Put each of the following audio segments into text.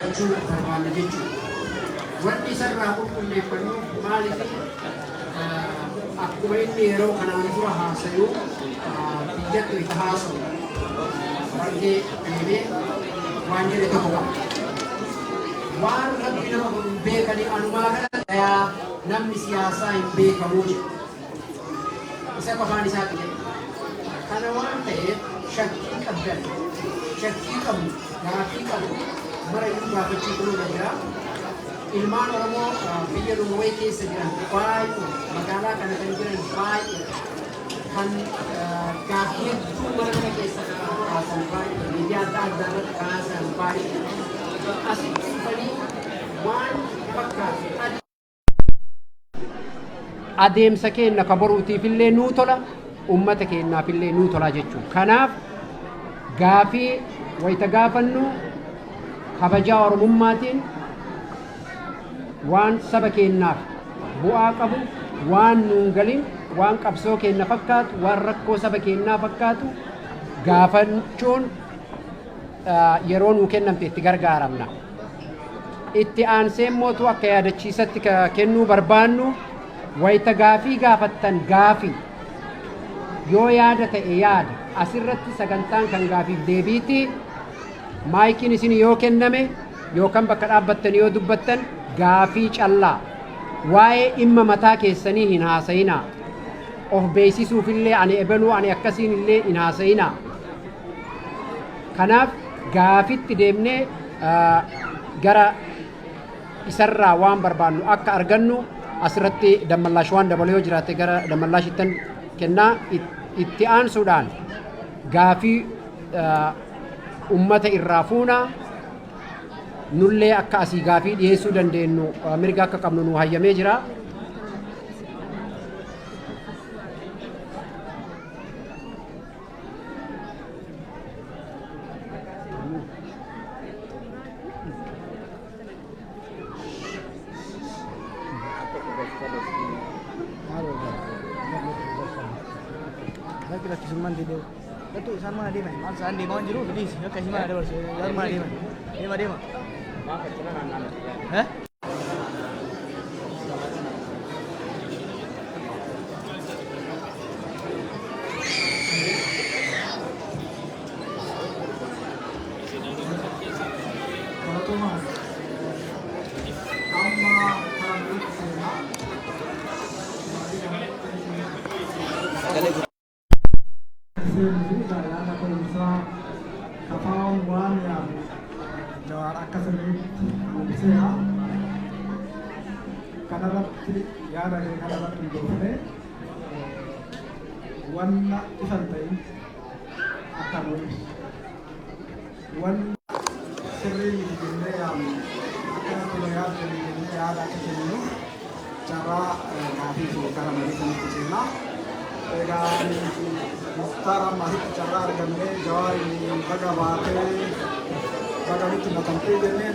Jechuu barbaanna jechuudha. Wanni isarraa qulqulleeffannuuf maaliif akkuma inni yeroo kanaan dura haasayu biyyatti itti haasawu Harargee deemee waan jedhe tokko qaba. Waan Rabbi nama godhu hin beekanii anumaa kana tayaa namni siyaasaa hin beekamuu jedhe. Isa qofaan isaatti jedhe. Kana waan ta'eef shakkii qabdan, shakkii qabnu, gaaffii qabnu marayyuu gaafachuu nurra jira. Ilmaan Oromoo biyya Norway keessa jiran baay'ee, magaalaa kana kan jiran baay'ee, kan gaaffii hedduu mana kana keessa kaasan baay'ee, miidiyaa adda addaa irratti kaasan baay'ee. Asitti dhufanii waan fakkaatu adeemsa keenya ka boruutiifillee nuu tola, ummata keenyaafillee nuu tola jechuudha. Kanaaf gaafii wayita gaafannu kabajaa Oromummaatiin waan saba keenyaaf bu'aa qabu, waan nuun galin, waan qabsoo keenya fakkaatu, waan rakkoo saba keenyaa fakkaatu gaafachuun yeroo nuu kennamte itti gargaaramna. Itti aansee mootu akka yaadachiisatti kennuu barbaannu, wayita gaafii gaafattan gaafii yoo yaada ta'e yaada. Asirratti sagantaan kan gaafiif deebiiti. Maayikiin isin yoo kenname yookaan bakka dhaabbattan yoo dubbattan gaafii callaa, waa'ee dhimma mataa keessanii hin haasayinaa. Of beeksisuufillee ani ebaluu ani akkasiin illee hin haasayinaa. Kanaaf gaafitti deemnee gara isarraa waan barbaannu akka argannu asirratti Dammallaash waan dabalu yoo jiraate gara Dammallaashittan kennaa. Itti aansuudhaan gaafii ummata irraa fuunaa, nullee akka asii gaafii dhiyeessuu dandeenyu mirga akka qabnu nu hayyamee jira. Lakki lakkisummaan didee. Lattu isaan mana deeman. Maal isaan deemaa waan jiruuf dhiisi. Akka isii mana dabarsu. Isaan mana deeman. Deema deema. Eh? Galatoomaa. Amma karaa biraatti seenaa. Maatii kanatti seenuu fi yaada ka'umsaa kafaa'uun waan yaadu Jawaar akka sirriitti ibseera. Kanarratti yaada kee kanarratti hundoofnee wanna ifa hin ta'in akka nu ibsu. Wanna sirrii miti jennee yaadnu akkana tola yaaddanii jennee yaada akka kenninu carraa gaafii fi gara marii sanatti seenaa. Egaa Muktaar amma asitti carraa argannee Jawaariin baga baatee baga nutti makamtee jennee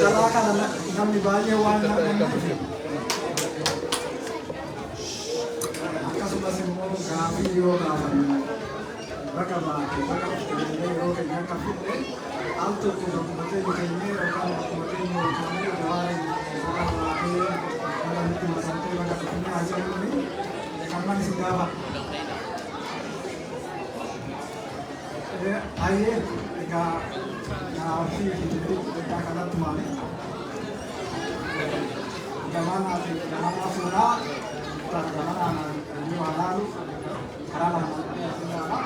carraa kana namni baay'ee waan hin arganneef, akkasumas immoo gaafii yoo gaafannu baga baate baga dhufte jennee yeroo keenya akka fidne al tokko bakkuma keenya keenyee yookaan bakkuma keenya ol kaanee Jawaariin baga baatee baga nutti makamtee baga dhufnee haa jennuuni kanumaan isin gaafadha. Ayyee, egaa gaaffii fi deebii xixiqqaa kanatti maali? Gamanaa fi gamanaa fuudhaa gamanaan yoo halaalu karaa lamaan ilaala.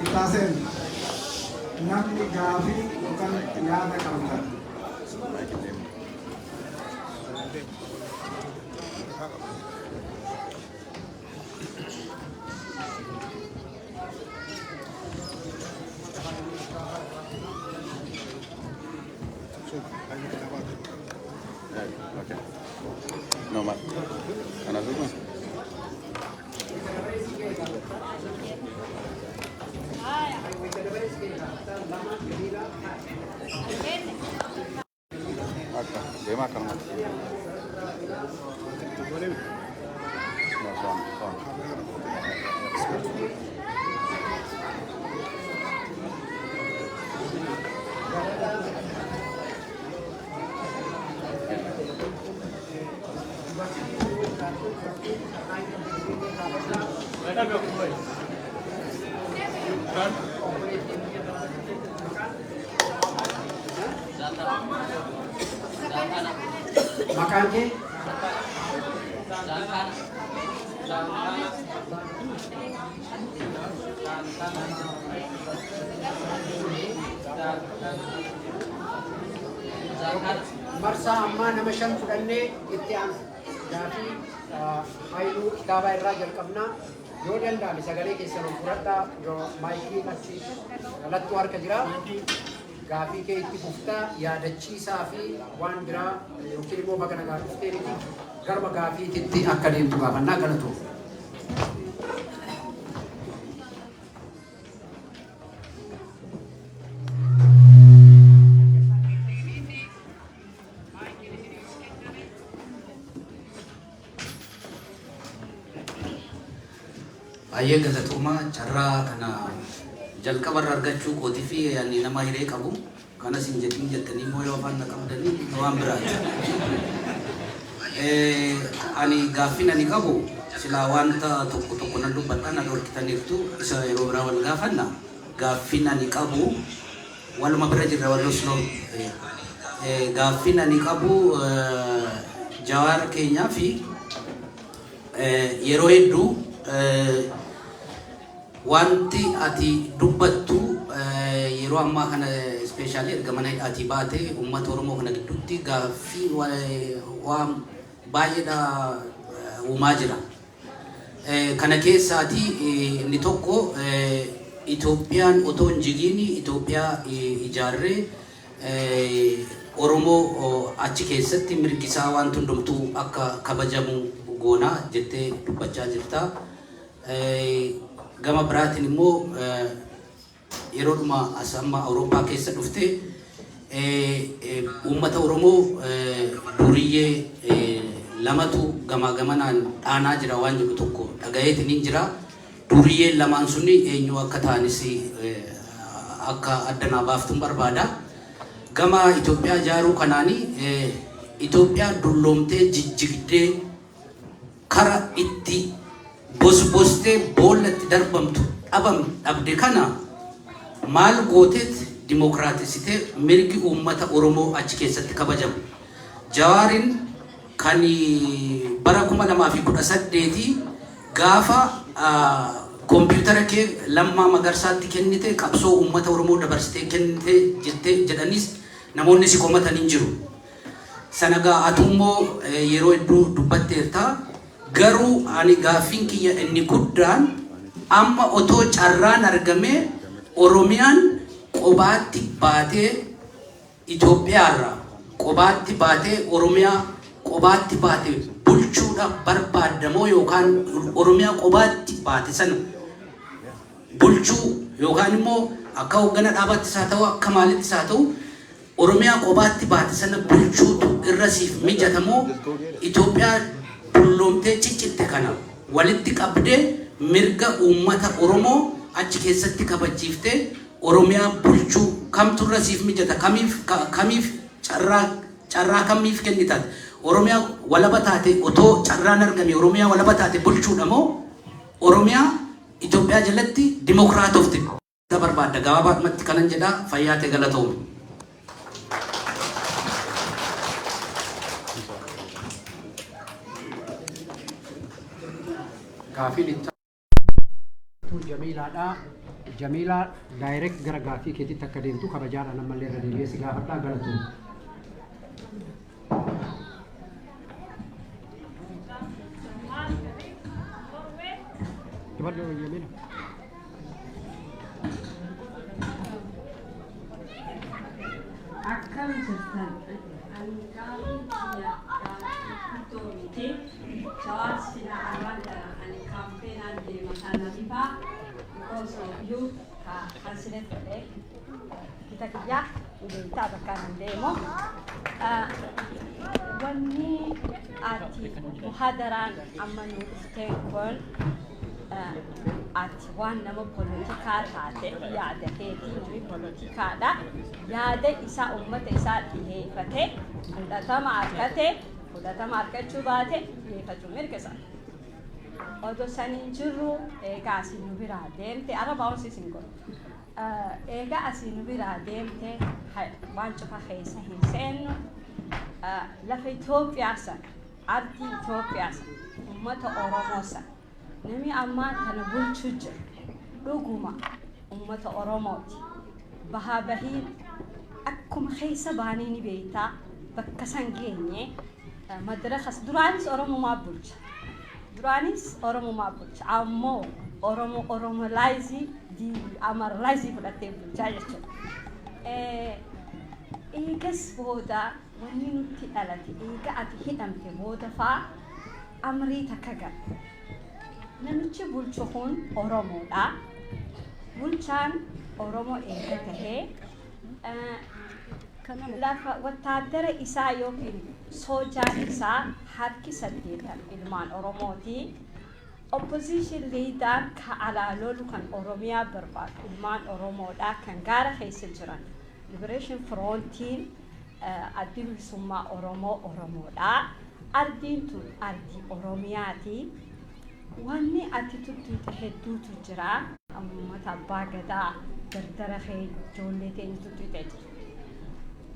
Ittaaseen namni gaafii yookaan yaada qabdan. Okay. No, ma. Kana suka. Akka deemaa akkanumatti. No, son, son. Obboleettiin maqaan kee? Marsaa ammaa nama shan fudhannee itti aanu gaafii Haayiluu kitaabaa irraa jalqabnaa. Yoo danda'ame sagalee keessan ol fudhadhaa. Yoo maayikiin achi lattuu harka jira. Gaafii kee itti fuftaa, yaadachiisaa fi waan biraa yookiin immoo baga nagaa dhuftee miti garuma gaafiititti akka deemtu gaafannaa. Galatoo. Baay'ee galatoomaa. Carraa kana jalqabarra argachuu kootii fi ani nama hiree qabu kanas hin jedhin jettanii immoo yoo afaan na qabdanii waan biraati. Ani gaaffiin ani qabu silaa wanta tokko tokko nan dubbadha, na dhorkitaniirtu, isa yeroo biraa wal gaafanna. Gaaffiin ani qabu waluma bira jirra wal osloo. Gaaffiin ani qabu Jawaar keenyaa fi yeroo hedduu wanti ati dubbattu yeroo ammaa kana, especially erga mana hidhaatii baate, uummata Oromoo kana gidduutti gaaffii waan baay'eedha uumaa jira. Kana keessaati inni tokko Itoophiyaan otoo hin jigiin Itoophiyaa ijaarree Oromoo achi keessatti mirgi isaa waan hundumtuu akka kabajamu goonaa jettee dubbachaa jirta. Gama biraatiin immoo yeroodhuma as amma Awurooppaa keessa dhufte uummata Oromoo duriyyee lamatu gamaa gamanaan dhaanaa jira waan jedhu tokko dhagayeetiin hin jira. Duriyyeen lamaan suni eenyu akka ta'anis akka adda naa baaftuun barbaada. Gama Itoophiyaa ijaaruu kanaani Itoophiyaa dulloomtee jijjigdee kara itti bosbostee boolla itti darbamtu dhabam dhabde kana maal gooteet dimokiraatisitee mirgi uummata Oromoo achi keessatti kabajamu? Jawaarin kan bara 2018 gaafa kompiitara kee Lammaa Magarsaatti kennite qabsoo uummata Oromoo dabarsitee kennite jettee jedhanis namoonni si komatan hin jiru. Sana gaa atummoo yeroo hedduu dubbatteerta. Garuu ani gaaffiin kiyya inni guddaan amma otoo carraan argamee Oromiyaan qobaatti baatee, Itoophiyaarraa qobaatti baatee, Oromiyaa qobaatti baate bulchuudha barbaaddamoo, yookaan Oromiyaa qobaatti baate sana bulchuu, yookaan immoo akka hooggana dhaabaattis haa ta'u, akka maalittis haa ta'u, Oromiyaa qobaatti baate sana bulchuutu irra siif mijatamoo, Itoophiyaa dulloomtee ciccitte kana walitti qabdee mirga uummata Oromoo achi keessatti kabachiiftee Oromiyaa bulchuu kamtu irra siif mijata? Kamiif kamiif carraa kamiif kennitaati? Oromiyaa walaba taate otoo carraan argame Oromiyaa walaba taate bulchuudha moo Oromiyaa Itoophiyaa jalatti dimokiraatofte barbaadda? Gabaabaadhumatti kanan jedhaa, fayyaa ta'e, galatoomi. Gaafiin itti Jamiilaadha. Jamiilaa, direct gara gaafii keetitti akka deemtu kabajaadhaan ammallee irra deebi'ee si gaafadhaa, galatoom. Dubartii Jamiila. Akkam jirtan? Ani gaafii kiyya gaafii guddoo miti. Jawaar sila arraan kana ani kaampeenaan deema kana bifaa because of you ka cancel godhe kita kiyya beektaa bakka an deemu. Wanni ati muhadaraan amma nu dhufteen kun ati waan nama polotikaa taate yaada keetii namni polotikaadha. Yaada isaa uummata isaa dhiheeffate fudhatama argate, fudhatama argachuu baate dhiheeffachuu mirga isaa. Odoo saniin jirru eegaa asii nu biraa deemte araba hoosiis hin godhu. Eegaa asii nu biraa deemte, waan cufa keessa hin seennu. Lafa Itoophiyaa sana, ardii Itoophiyaa sana, uummata Oromoo sana, namni ammaa tana bulchuu jiru dhuguma uummata Oromooti. Bahaa bahii akkuma keessa baanii ni beektaa, bakka san geenye madarakas duraanis Oromumaa bulcha. Duraanis Oromumaa bulcha. Ammoo Oromo Oromolize, Amharalize fudhattee bulchaa jechuudha. Eegas booda wanni nutti dhalate, eega ati hidhamte booda faa amrii takka gala. Namichi bulchu kun Oromoodha. Bulchaan Oromoo eega tahee, lafa wattaaddara isaa yookiin soojaan isaa harki 80 ilmaan Oromooti. Opposition leader ka alaa lolu kan Oromiyaa barbaadu ilmaan Oromoodha kan gaara keessa jiran. Liberation Frontiin Addi Bilisummaa Oromoo Oromoodha. Ardiin tun ardii Oromiyaati. Wanni ati tuttuuxe hedduutu jira. Uummata abbaa gadaa dardara kee ijoollee teenya tuttuuxee jira.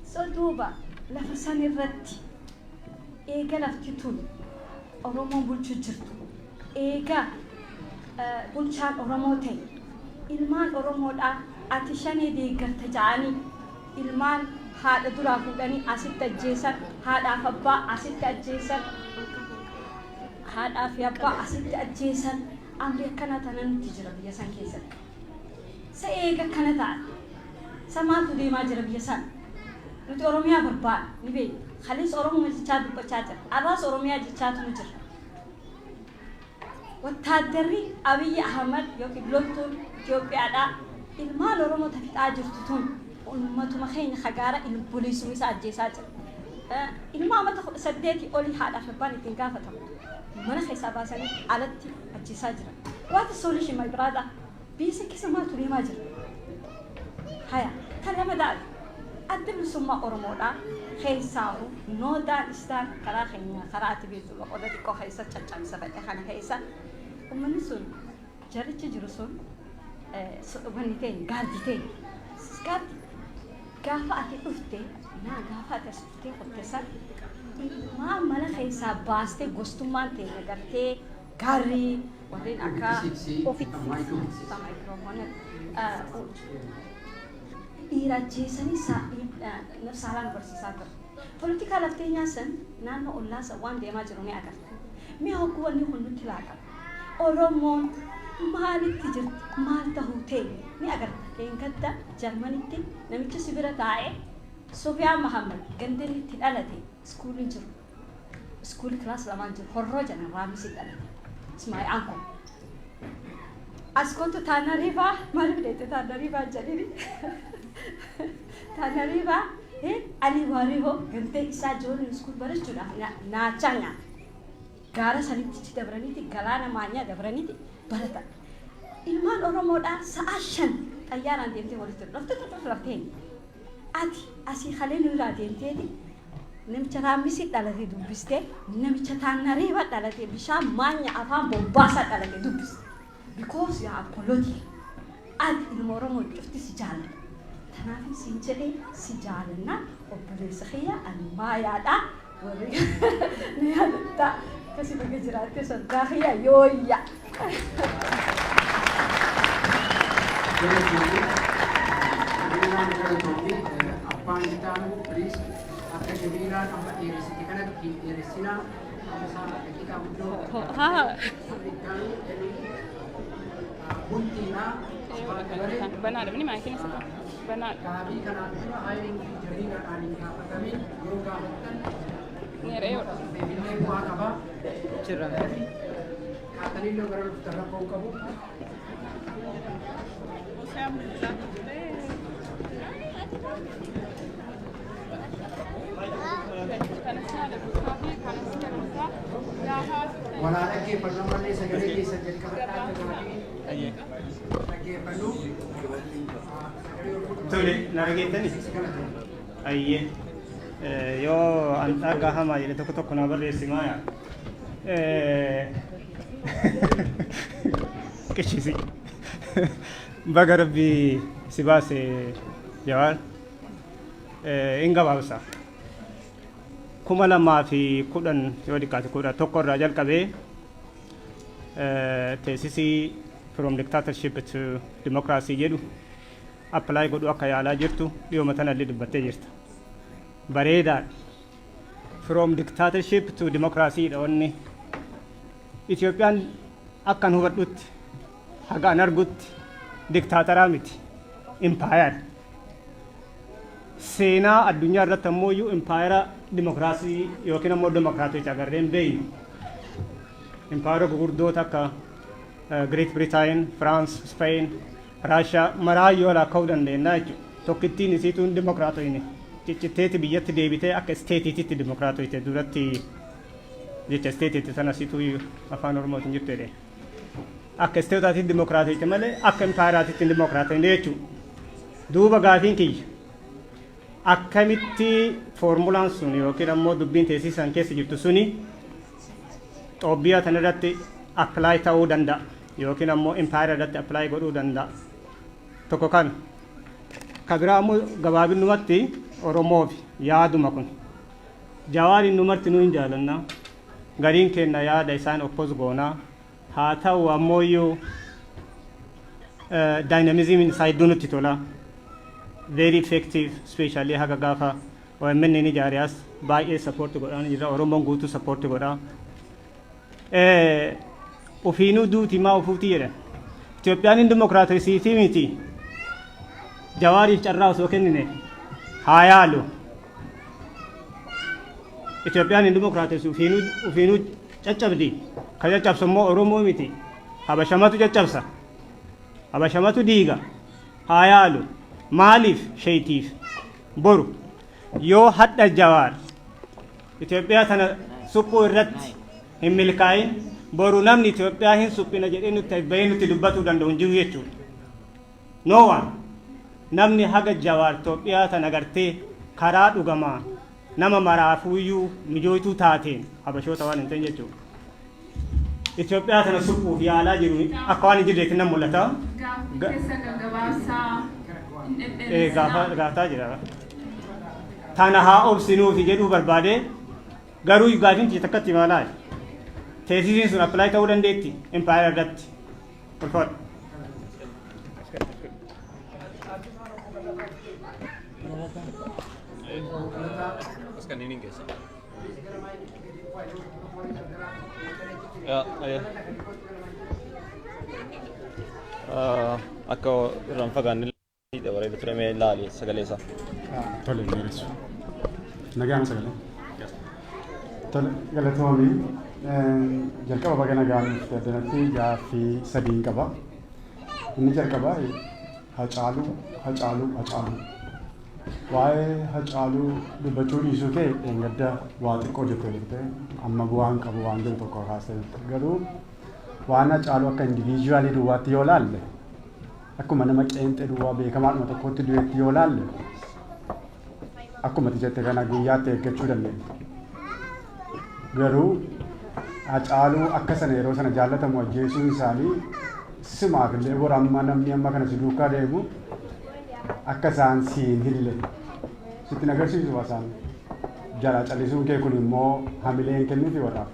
So duuba lafa san irratti eega lafti tun Oromoon bulchuu jirtu, eega bulchaan Oromoo ta'e, ilmaan Oromoodhaa ati shanee deeggarta ja'anii ilmaan haadha duraa fuudhanii asitti ajjeesan, haadhaaf abbaa asitti ajjeesan, haadhaa fi abbaa asitti ajjeesan. Amri akkana tana nutti jira biyya san keessatti. Sa eega akkana ta'an samaatu deemaa jira biyya san. Nuti Oromiyaa barbaada ni beekna. Kalis Oromoo jechaa dubbachaa jira. Arraas Oromiyaa jechaatu nu jira. Wattaaddarri Abiyyi Ahmad yookiin loltuun Itoophiyaadhaa ilmaan Oromoo tafixaa jirtu tun uummatuma keenya kagaara booliisuma isaa ajjeesaa jira. Ilma amata 18 olii haadhaaf abbaan ittiin gaafatamu. Mana keessaa baasanii alatti ajjeesaa jira. What is solution, my brother? Biyya san keessa maaltu deemaa jira? Haya, kan lama daadha. Adda Bilisummaa Oromoodhaa keessaahu noodaan istaan karaa keenya karaa ati beektu loqoda xiqqoo keessa caccabsa fedhe kana keessa uummanni sun jarichi jiru sun wanni ta'e gaardii ta'e gaardii gaafa ati dhufte naa gaafa ati as dhuftee qotte san ilmaan mana keessaa baastee gostummaan ta'e agartee gaarrii warreen akka ofitti maayikiroofoona dhiira ajjeesanii saalaan barsiisaa ture. Poolitikaa lafteenyaa san naannoo ollaa san waan deemaa jiru ni agarta. Mi'a hogguu wanni kun nutti laaqama. Oromoon maalitti jirti, maal tahuu ta'e ni agarta. Eengadda Jarmanitti namichi si bira taa'ee Sofiyaan Mahammad gandeen itti dhalate iskuuliin jiru. Iskuulii class lamaan jiru, horroo jedhan raamisi dhalate. Ismaa'il Anko. As kootu Taanariifaa maaliif deette Taanariifaa jedhini. Taanariifaa Ali Waarihoo gandee isaa ijoolleen iskuul barachuudhaaf naachaa nyaata. Gaara sanitti dabraniiti galaana maanyaa dabraniiti baratan. Ilmaan Oromoodhaa sa'a 5 xayyaaraan deemtee walitti dhufte dhufte laftee. Ati asii kalee nu irraa deemteeti namicha raammisii dhalate dubbistee, namicha Taanariifa dhalate bishaan maanya afaan bobbaasaa dhalate dubbiste. Because you are political. Ati ilma Oromoo cufti si jaalladha. Kanaaf siin jedhee si jaalanna, obboleessa kiyya, ani maayaadha. Warri na yaadatta akkasii baga jiraatte, soddaa kiyya yooyya. Galatoomii. Jamiilaan galatoomii. Abbaan ittaanu, please, akka Jamiilaan amma dheeressite kanatti hin dheeressinaa. Amma isaa daqiiqaa guddoo. Ittaanu bultiidha. Abbaan dabaree. Banaadha mini maakiin isa banaadha. Gaabii kanaan dura haayiluu fi Jamiilaadhaan hin gaafatamin yoo gaafattan Neereyoodha. deebiillee bu'aa qaba. Kaataniillee gara dhuftan rakkoo hin qabu. Kanas dabalataa fi kanas dabalataa gaafa Walaa dhaggeeffannu, ammallee sagalee keessan jalqabadhaa, akka gaabii dhaggeeffannu. Tole, na dhageettani? Ayyee. Yoo an dhagahamaa jedhe tokko tokko na barreessi maaya. Qishisi. Baga Rabbi si baase, Jawaar. In gabaabsa. 2010 yoo xiqqaate 11 irraa jalqabee thesis "From Dictatorship to Democracy" jedhu apply godhu akka yaalaa jirtu dhiyooma tanallee dubbattee jirta. Bareedaadha. From dictatorship to democracy dha wanni. Itoophiyaan akkan hubadhutti, haga an argutti, diktaataraa miti, impaayara. Seenaa addunyaa irratti ammoo iyyuu impaayara dimokiraasii yookiin ammoo dimokiraatota agarree hin beeynu. Impaayara gugurdoota akka Great Britain, France, Spain, Russia maraayyoo lakkaa'uu dandeenya jechuudha. Tokkittiin isiituun dimokiraatoyni ciccitteeti biyyatti deebitee akka stateiititti dimokiraatoyte. Duratti jecha stateiitti sana situu afaan Oromootiin jirtu jedhee. Akka stateotaatti dimokiraatoyte malee akka impaayaraatitti dimokiraatoyne jechuudha. Duuba gaafiin kiyya, akkamitti formulaan sun yookiin ammoo dubbiin teessisan keessa jirtu suni Xoobbiyaa tan irratti apply ta'uu danda'a yookiin ammoo impaayara irratti apply godhuu danda'a? Tokko kana. Ka biraa ammoo gabaabinumatti Oromoof yaaduma kun. Jawaariin nu marti nu hin jaalanna. Gariin kenna yaada isaan oppose goonaa. Haa ta'u ammoo iyyuu dynamismiin isaa hedduu nutti tola. Very effective, especially haga gaafa OMN ni ijaariyaas baay'ee support godhaa jira. Oromoon guutuu support godhaa. Ofiinuu duuti maa ofuuti jedhan. Itoophiyaan hin dimokiraatisiitii miti. Jawaariif carraa osoo kennine haa yaalu. Itoophiyaan hin dimokiraatessu, ofiinuu caccabdi. Ka caccabsu immoo Oromoo miti. Habashamatu caccabsa. Habashamatu diiga. Haa yaalu. Maaliif sheetiif boru yoo hadha Jawaar Itoophiyaa tana suphuu irratti hin milkaa'in, boru namni Itoophiyaa hin suphina jedhee nutti bahee nutti dubbatuu danda'u hin jiru jechuudha. No one. Namni haga Jawaar Itoophiyaa tana gartee karaa dhugamaa nama maraafuuyyuu mijootuu taateen, Habashoota waan hin ta'in jechuudha. Itoophiyaa tana suphuuf yaalaa jiru akka waan hin jirreetti nan mul'ata. Gaaffii keessa gaggabaabsaa hin dhedheeressinaa. Gaafataa jira. Tana haa obsinuufi jedhuu barbaade. Garuu gaafiin tiyya takkatti maalaa? Thesisiin sun apply ta'uu dandeetti impaayera irratti? Ulfaadhu. As kanneen hin geessa. Yaa, ayyee. Akka irraan fagaanne bareeda ture, mee ilaali sagalee isaa. Tole, dheeressu. Nagaan sagalee. Tole, galatoomii. Jalqaba baga nagaan dhufte. Addanatti gaaffii sadiin qaba. Inni jalqabaa Hacaaluu, Hacaaluu, Hacaaluu. Waa'ee Hacaaluu dubbachuu dhiisuu kee dheengadda waa xiqqoo jettee turte, amma bu'aan qabu waan jiru tokko kaasee turte. Garuu waan Hacaaluu akka individualii duwwaatti yoo laalle, akkuma nama qeenxee duwwaa beekamaadhuma tokkotti du'etti yoo laalle, akkuma ati jette kana guyyaatti eeggachuu dandeenya. Garuu Hacaaluu akka sana yeroo sana jaallatamu ajjeesuun isaanii simaaf illee bor amma namni amma kana si duukaa deemu akka isaan siin hille sitti hin agarsiisu. Isaan jala callisuun kee kun immoo hamilee hin kennuufi warraaf.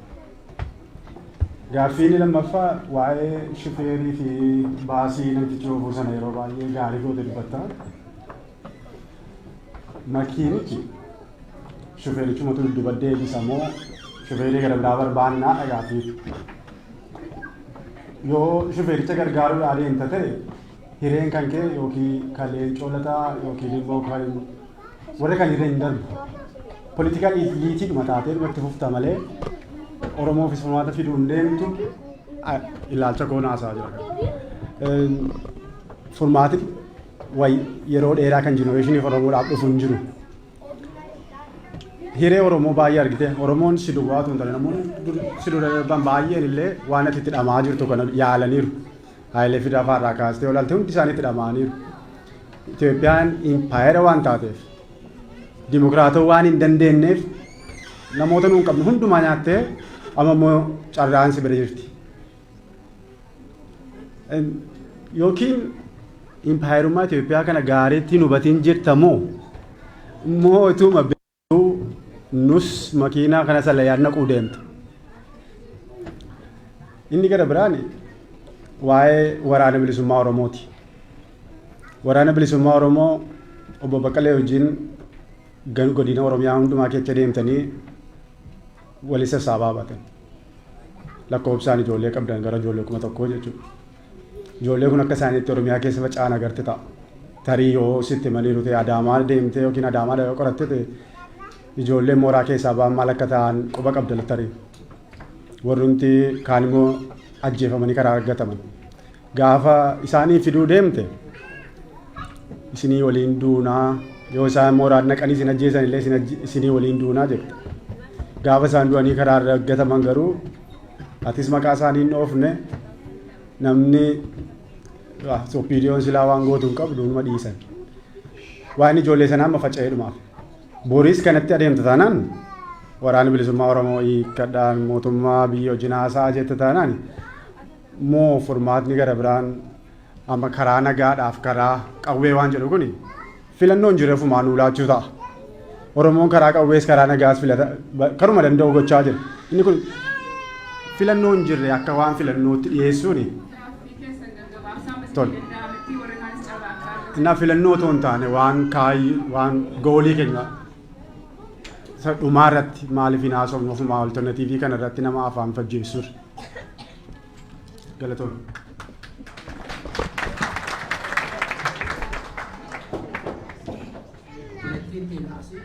Gaaffii inni lammaffaa waa'ee shufeerii fi baasii namtichi oofuu sana yeroo baay'ee gaarii goote dubbatta. Makiinichi shufeerichumatu dudduuba deebisa moo shufeerii gara biraa barbaannaa dhagaafiif? Yoo shufeericha gargaaruudhaa deemta ta'e, hireen kan kee yookiin kan Leencoo Lataa yookiin immoo kan warra kan irra hin darbu. Political eliteiidhuma taatee dhumatti fufta malee Oromoofis furmaata fiduu hin deemtu, ilaalcha koo naasaa jira. Furmaati yeroo dheeraa kan generationii Oromoodhaaf dhufu hin jiru. Hiree Oromoo baay'ee argite. Oromoon si duwwaa hin taane, namoonni si dura darban baay'een illee waan ati itti dhamaa jirtu kana yaalaniiru. Hayilee Fidaa fa'aarraa kaastee olaalte hundi isaanii itti dhamaaniiru. Itoophiyaan impaayera waan taateef, dimokiraatoo waan hin dandeenyeef, namoota nuun qabnu hundumaa nyaattee amma immoo carraan si bira jirti. Yookiin impaayerummaa Itoophiyaa kana gaariitti hin hubatiin jirta moo moo ituma beektuu nus makiinaa kana salayaan naquu deemta. Inni gara biraan waa'ee waraana bilisummaa Oromooti. Waraana bilisummaa Oromoo obbo Baqqalee wajjin godina Oromiyaa hundumaa keessa deemtanii walii sassaabaa baatan. Lakkoofsaan ijoollee qabdan gara ijoollee 1000 jechuudha. Ijoollee kun akka isaaniitti Oromiyaa keessa faca'an agarte ta'a. Tarii yoo sitti himaniiru ta'e, Adaamaa deemtee yookiin Adaamaadha yoo qoratte ta'e, ijoolleen mooraa keessaa ba'an maal akka ta'an quba qabda tarii. Warrumti kaan immoo ajjeefamanii karaa argataman. Gaafa isaanii fiduu deemte, isinii waliin duunaa, yoo isaan mooraan naqanii isin ajjeesan illee isinii waliin duunaa jedhu. Gaafa isaan du'anii karaa argataman garuu atis maqaa isaanii hin dhoofne. Namni OPDOn silaa waan gootu hin qabdu, numa dhiisan. Waan ijoollee sanaa amma faca'ee dhumaaf. Boriis kanatti adeemta taanaan, waraana bilisummaa Oromoo hiikkadhaan mootummaa biyya wajjin haasa'aa jette taanaan, moo furmaatni gara biraan amma karaa nagaadhaaf karaa qawwee waan jedhu kuni filannoon jiru ofumaa nuu laachuu ta'a. Oromoon karaa qawwees karaa nagaas filata karuma danda'u gochaa jira. Inni kun filannoo hin jirre akka waan filannootti dhiyeessuuni. Tole. Innaa filannoo otoo hin taane, waan kaayyi waan goalii keenya isa dhumaa irratti maaliif hin haasofnu, ofumaa alternative kana irratti nama afaan fajjeessuudha. Galatoon. Obboleettiin keenya asii.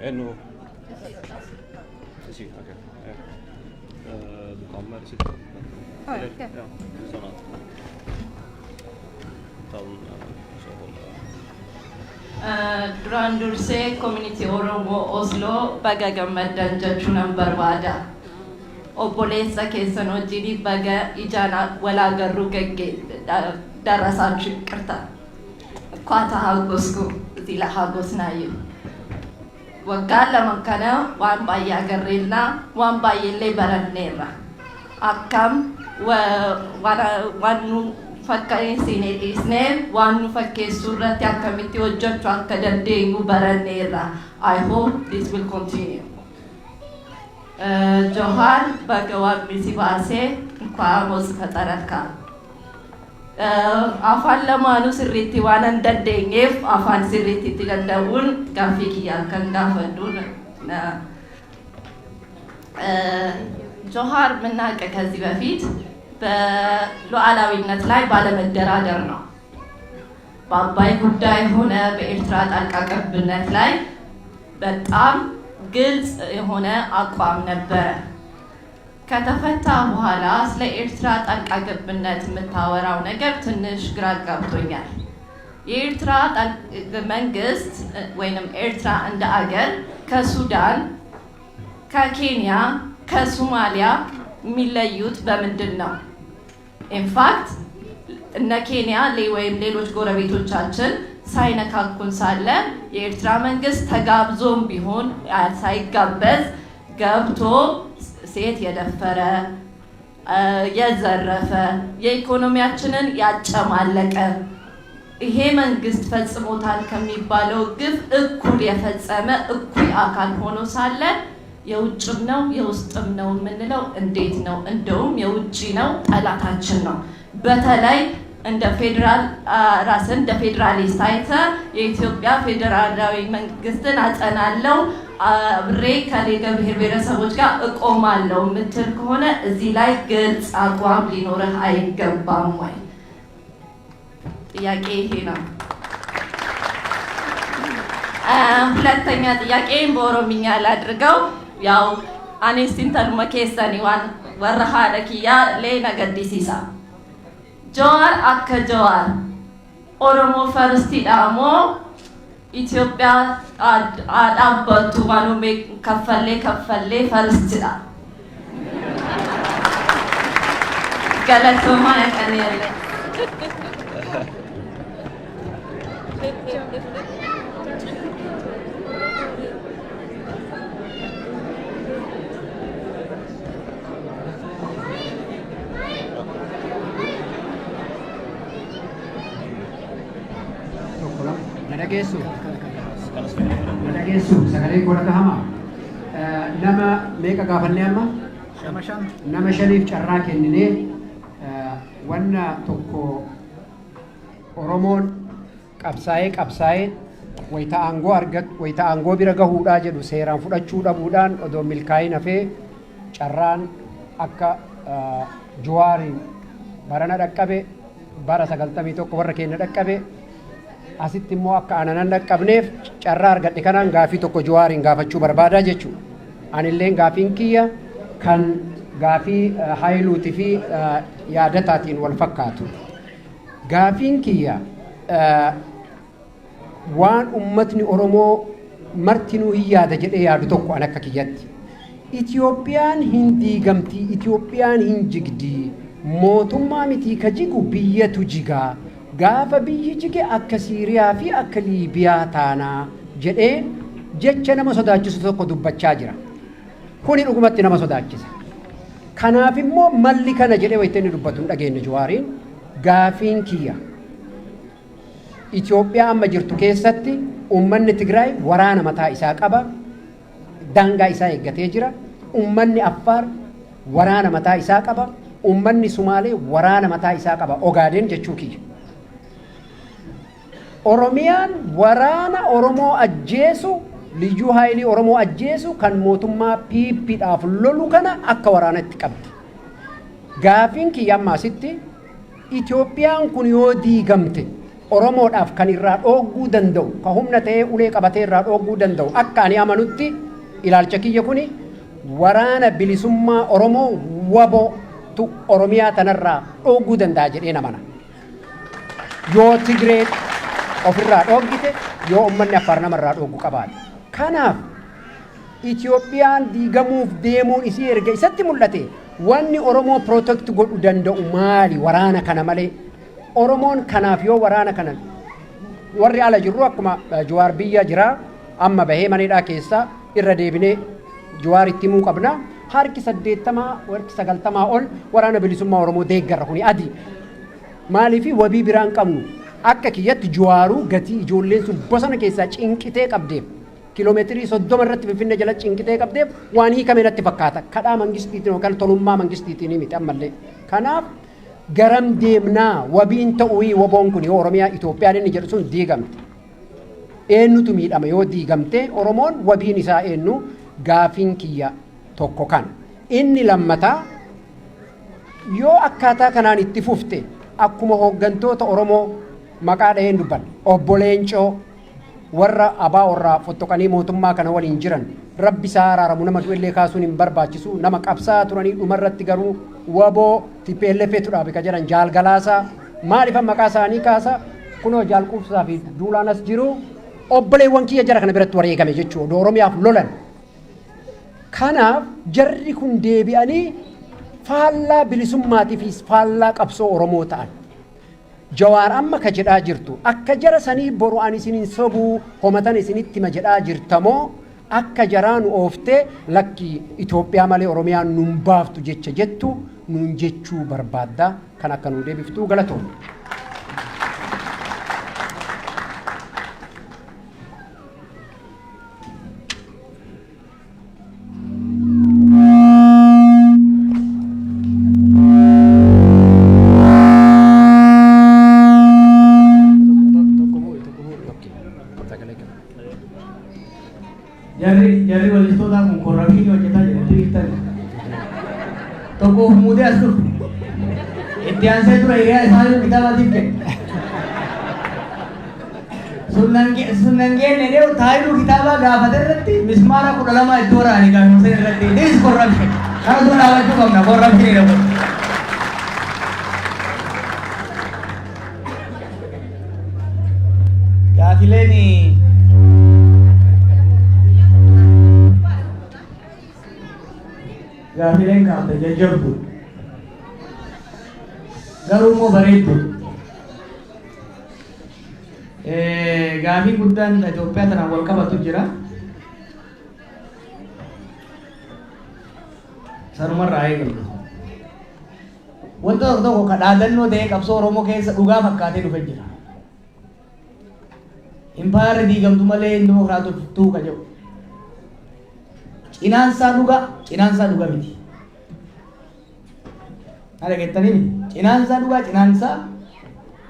Ännu. Ici, okej. Ja. Du kommer sitta. Ja, Eller, okej. Ja, sånn at ta den, så holder. Duraan dursee, community Oromoo Osloo, baga gammaddan jechuun barbaada. Obboleessa keessan wajjin baga ijaan wal agarruu ደረሳችሁ። ይቅርታ እኳ ተሃጎስኩ እዚህ ለሃጎስ ናዩ waggaa 2 kana waan baay'ee agarreerra, waan baay'eellee baranneerra. Akkam waan nu fakkeessine dhiisnee waan nu fakkeessuu irratti akkamitti hojjechuu akka dandeenyu baranneerra. I hope this will continue. Johaar, baga waaqni si baasee, እንኳን ሞስ ፈጠረካ። Afaan lamaanuu sirriitti waan hin dandeenyeef, afaan sirriitti itti danda'uun gaaffii kiyyaa kan gaafadhu. ጆሃር የምናውቅ ከዚህ በፊት በሉዓላዊነት ላይ ባለመደራደር ነው። በአባይ ጉዳይ ሆነ በኤርትራ ጣልቃ ገብነት ላይ በጣም ግልጽ የሆነ አቋም ነበረ። ከተፈታ በኋላ ስለ ኤርትራ ጣልቃ ገብነት የምታወራው ነገር ትንሽ ግራ ጋብቶኛል። የኤርትራ መንግስት ወይንም ኤርትራ እንደ አገር ከሱዳን፣ ከኬንያ፣ ከሶማሊያ የሚለዩት በምንድን ነው? In fact እነ ኬንያ ወይም ሌሎች ጎረቤቶቻችን ሳይነካኩን ሳለ የኤርትራ መንግስት ተጋብዞም ቢሆን ሳይጋበዝ ገብቶ ሴት የደፈረ፣ የዘረፈ፣ የኢኮኖሚያችንን ያጨማለቀ፣ ይሄ መንግስት ፈጽሞታል ከሚባለው ግፍ እኩል የፈጸመ እኩይ አካል ሆኖ ሳለ የውጭም ነው የውስጥም ነው የምንለው እንዴት ነው? እንደውም የውጭ ነው፣ ጠላታችን ነው። በተለይ እንደ ፌዴራል ራስን እንደ ፌዴራሊስት አይተ የኢትዮጵያ ፌዴራላዊ መንግስትን አጸናለው፣ አብሬ ከሌላ ብሔር ብሔረሰቦች ጋር እቆማለሁ የምትል ከሆነ እዚህ ላይ ግልጽ አቋም ሊኖርህ አይገባም ወይ? ጥያቄ ይሄ ነው። ሁለተኛ ጥያቄ በኦሮምኛ ላድርገው። ያው anis intaluma keessanii waan warra haadha kiyyaa lee na gaddisiisa. Jawaar akka Jawaar Oromoo firstiidha moo Itoophiyaa dhaabbattu waan kaffallee kaffallee firstidha? Galatoomaa naqanii. Dhageessu. Dhageessu sagalee koo dhagahama. Nama meeqa gaafannee amma? Nama shan. Nama shaniif carraa kenninee, wanna tokko, Oromoon qabsaa'ee qabsaa'ee wayita aangoo argatu, wayita aangoo bira gahuudhaa jedhu seeraan fudhachuu dhabuudhaan odoo milkaa'in hafee, carraan akka Jawaariin barana dhaqqabe, bara 91 warra keenya dhaqqabe, asitti immoo akka ananan dhaqqabneef carraa argadhe kanaan gaafii tokko Jawaariin gaafachuu barbaadaa jechuudha. Anilleen gaafiin kiyya kan gaafii Haayiluutii fi Yaadataatiin wal fakkaatu. Gaafiin kiyya waan ummatni Oromoo martinuu hin yaada jedhee yaadu tokko an akka kiyyatti. Itiyoophiyaan hin diigamti, Itiyoophiyaan hin jigdi, mootummaa mitii ka jigu biyyatu jigaa. Gaafa biyyi jige akka Siiriyaa fi akka Liibiyaa taanaa jedhee jecha nama sodaachisu tokko dubbachaa jira. Kuni dhugumatti nama sodaachisa. Kanaaf immoo malli kana jedhee wayita inni dubbatu hin dhageenye Jawaariin. Gaafiin kiyya, Itoophiyaa amma jirtu keessatti uummanni Tigraay waraana mataa isaa qaba. Daangaa isaa eeggatee jira. Uummanni Affaar waraana mataa isaa qaba. Uummanni Sumaalee waraana mataa isaa qaba. Ogaadeen jechuu kiyya. Oromiyaan waraana Oromoo ajjeesu, liyyuu haayilii Oromoo ajjeesu, kan mootummaa PPdhaaf lolu kana akka waraanatti qabdi. Gaafiin kiyya amma asitti, Itoophiyaan kun yoo diigamte Oromoodhaaf kan irraa dhoogguu danda'u, ka humna ta'ee ulee qabatee irraa dhoogguu danda'u, akka ani amanutti, ilaalcha kiyya kuni, Waraana Bilisummaa Oromoo WBOtu Oromiyaa tanarraa dhoogguu danda'a jedheen amana. Yoo Tigreen ofirraa dhooggite, yoo uummanni Affaar namarraa dhooggu qabaate. Kanaaf Itoophiyaan diigamuuf deemuun isii erga isatti mul'ate, wanni Oromoo protect godhu danda'u maali waraana kana malee? Oromoon kanaaf yoo waraana kana, warri ala jirru, akkuma Jawaar biyya jira, amma bahee maneedhaa keessaa, irra deebinee Jawaar itti himuu qabna. Harki 80, harki 90 ol Waraana Bilisummaa Oromoo deeggarra, kuni adii. Maaliif? Wabii biraan qabnu. Akka kiyyatti Jawaaruu gatii ijoolleen sun bosona keessaa cinqitee qabdeef, kiiloomeetirii 30 irratti Finfinnee jala cinqitee qabdeef, waan hiikame natti fakkaata. Kadhaa mangistiitiin yookaan tolummaa mangistiitiin miti ammallee. Kanaaf garam deemnaa? Wabiin ta'uu WBOn kun yoo Oromiyaa, Itoophiyaan inni jedhu sun diigamte, eenyutu miidhama? Yoo diigamte Oromoon wabiin isaa eenyu? Gaafiin kiyya tokko kana. Inni lammataa, yoo akkaataa kanaan itti fufte, akkuma hooggantoota Oromoo maqaa dhaheen dubbanne, obbo Leencoo, warra abaa warraa fottoqanii mootummaa kana waliin jiran, rabbi isaa araaramu, nama du'ellee kaasuun hin barbaachisu, nama qabsaa turanii dhumarratti garuu WBO TPLF tu dhaabe ka jedhan Jaal Galaasaa, maaliifan maqaa isaanii kaasa? Kunoo Jaal Quubsaa fi Duulaan as jiru, obboleewwan kiyya jara kana biratti wareegame jechuudha Oromiyaaf lolan. Kanaaf jarri kun deebi'anii faallaa bilisummaatii fi faallaa qabsoo Oromoo ta'an. Jawaar amma ka jedhaa jirtu, akka jara sanii boru ani isin hin sobuu homatan isinitti hima jedhaa jirtamoo, akka jaraa nu ooftee lakki Itoophiyaa malee Oromiyaan nun baaftu jecha jettu nuun jechuu barbaadda? Kan akka nuu deebiftuu, galatoom. Jarri walistoota kun corruption hojjetaa jiran beektan. Tokko of muudee as dhufe. Itti aansee ture hiriyaa isaa yoo kitaaba tiif kenne. Sun nan geenne dhee taayiluu kitaabaa gaafate irratti mismaara 12 itti waraane gaafii san irratti. This is corruption. Kana dura dhaabachuu qabna, corruption jedhamu. Gaafileen kaafte jajjabdu. Garuu immoo bareeddu. Gaafii guddaan Itoophiyaa tanaan wal qabatu jira. Sanumarraa eegallu. Wanta tokko tokko ka dhaadannoo ta'ee qabsoo Oromoo keessa dhugaa fakkaatee dhufe jira. Impaayarri diigamtu malee hin dimokiraatoftuu ka jedhu. Cinaansaa dhuga, cinaansaa dhuga miti. Haala geettanii cinaansaa dhugaa, cinaansaa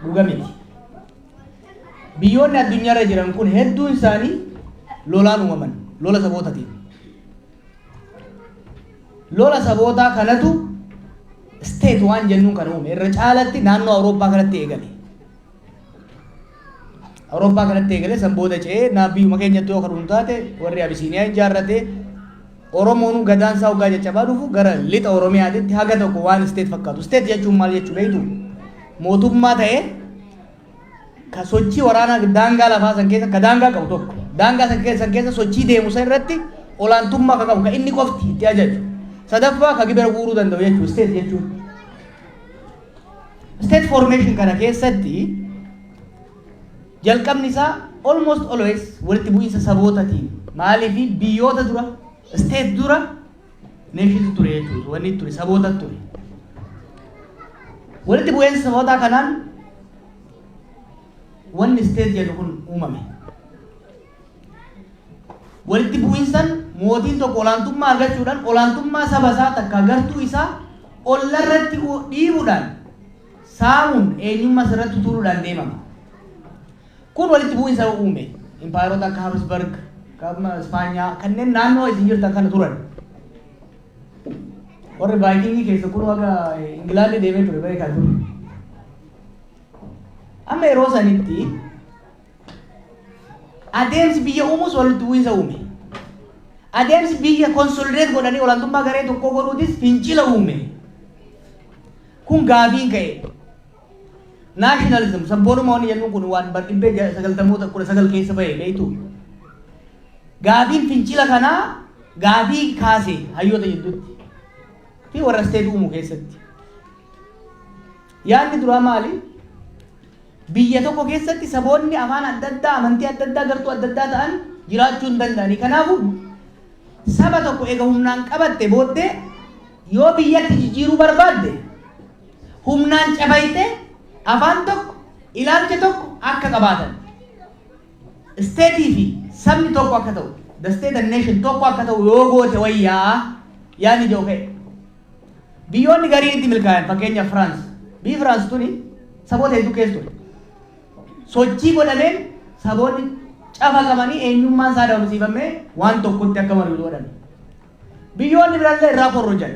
dhuga miti. Biyyoonni addunyaarra jiran kun hedduun isaanii lolaan uumaman, lola sabootatiin. Lola sabootaa kanatu state waan jennuun kana uume. Irra caalatti naannoo Awurooppaa kanatti eegale. Awurooppaa kanatti eegale, san booda ce'ee naa biyyuma keenyatti yoo kan taate warri Abisiiniyaa ijaarrate. Oromoon gadaan isaa hoggaa caccabaa dhufu gara lixa Oromiyaatitti haga tokko waan state fakkaatu. State jechuun maal jechuu beektu? Mootummaa ta'ee ka sochii waraanaa daangaa lafaa san keessa ka daangaa qabu tokko, daangaa san keessa sochii deemu san irratti olaantummaa ka qabu, ka inni qofti itti ajaju, sadaffaa ka gibira guuruu danda'u jechuudha state jechuun. State formation kana keessatti jalqabni isaa almost always walitti bu'iinsa sabootatiin. Maaliifi biyyoota dura, state dura nations ture jechuudha. Wanni ture saboota ture. Walitti bu'iinsa sabootaa kanaan wanni state jedhu kun uumame. Walitti bu'iinsan mootiin tokko olaantummaa argachuudhaan olaantummaa saba isaa takka gartuu isaa ollarratti dhiibuudhaan, saamuun, eenyummaa sirratti tuuluudhaan deemama. Kun walitti bu'iinsa uume. Impaayerota akka Habsburg, kan Ispaanyaa, kanneen naannoo isin jirtan kana turan. Warri Vaayikingii keessa kun haga Ingilaandi deemee ture beekaa ture. Amma yeroo sanitti adeemsi biyya uumuus walitti bu'iinsa uume. Adeemsi biyya consolidate godhanii olaantummaa garee tokkoo godhuutis fincila uume. Kun gaafiin ka'e. Nationalism, sabboonummaa wanni jennuun kun waan bar 1990moota 19 keessa bahe beektu. Gaafiin fincila kanaa gaafii kaase hayyoota jidduutti fi warra state uumu keessatti. Yaadni duraa maali? Biyya tokko keessatti saboonni afaan adda addaa, amantii adda addaa, gartuu adda addaa ta'an jiraachuu hin danda'ani. Kanaafuu saba tokko eega humnaan qabatte booddee yoo biyyatti jijjiiruu barbaadde humnaan cabayte afaan tokko, ilaalcha tokko akka qabaatan. State fi sabni tokko akka ta'u, the state and nation tokko akka ta'u yoo goote wayyaa yaadni jiru ka'e. Biyyoonni gariin itti milkaa'an, fakkeenyaaf Firaans. Biyyi Firaans tuni saboota hedduu keessa ture. Sochii godhameen saboonni cafaqamanii eenyummaan isaa dhabamsiifamee waan tokkotti akka mari'u godhame. Biyyoonni biraallee irraa korrojan.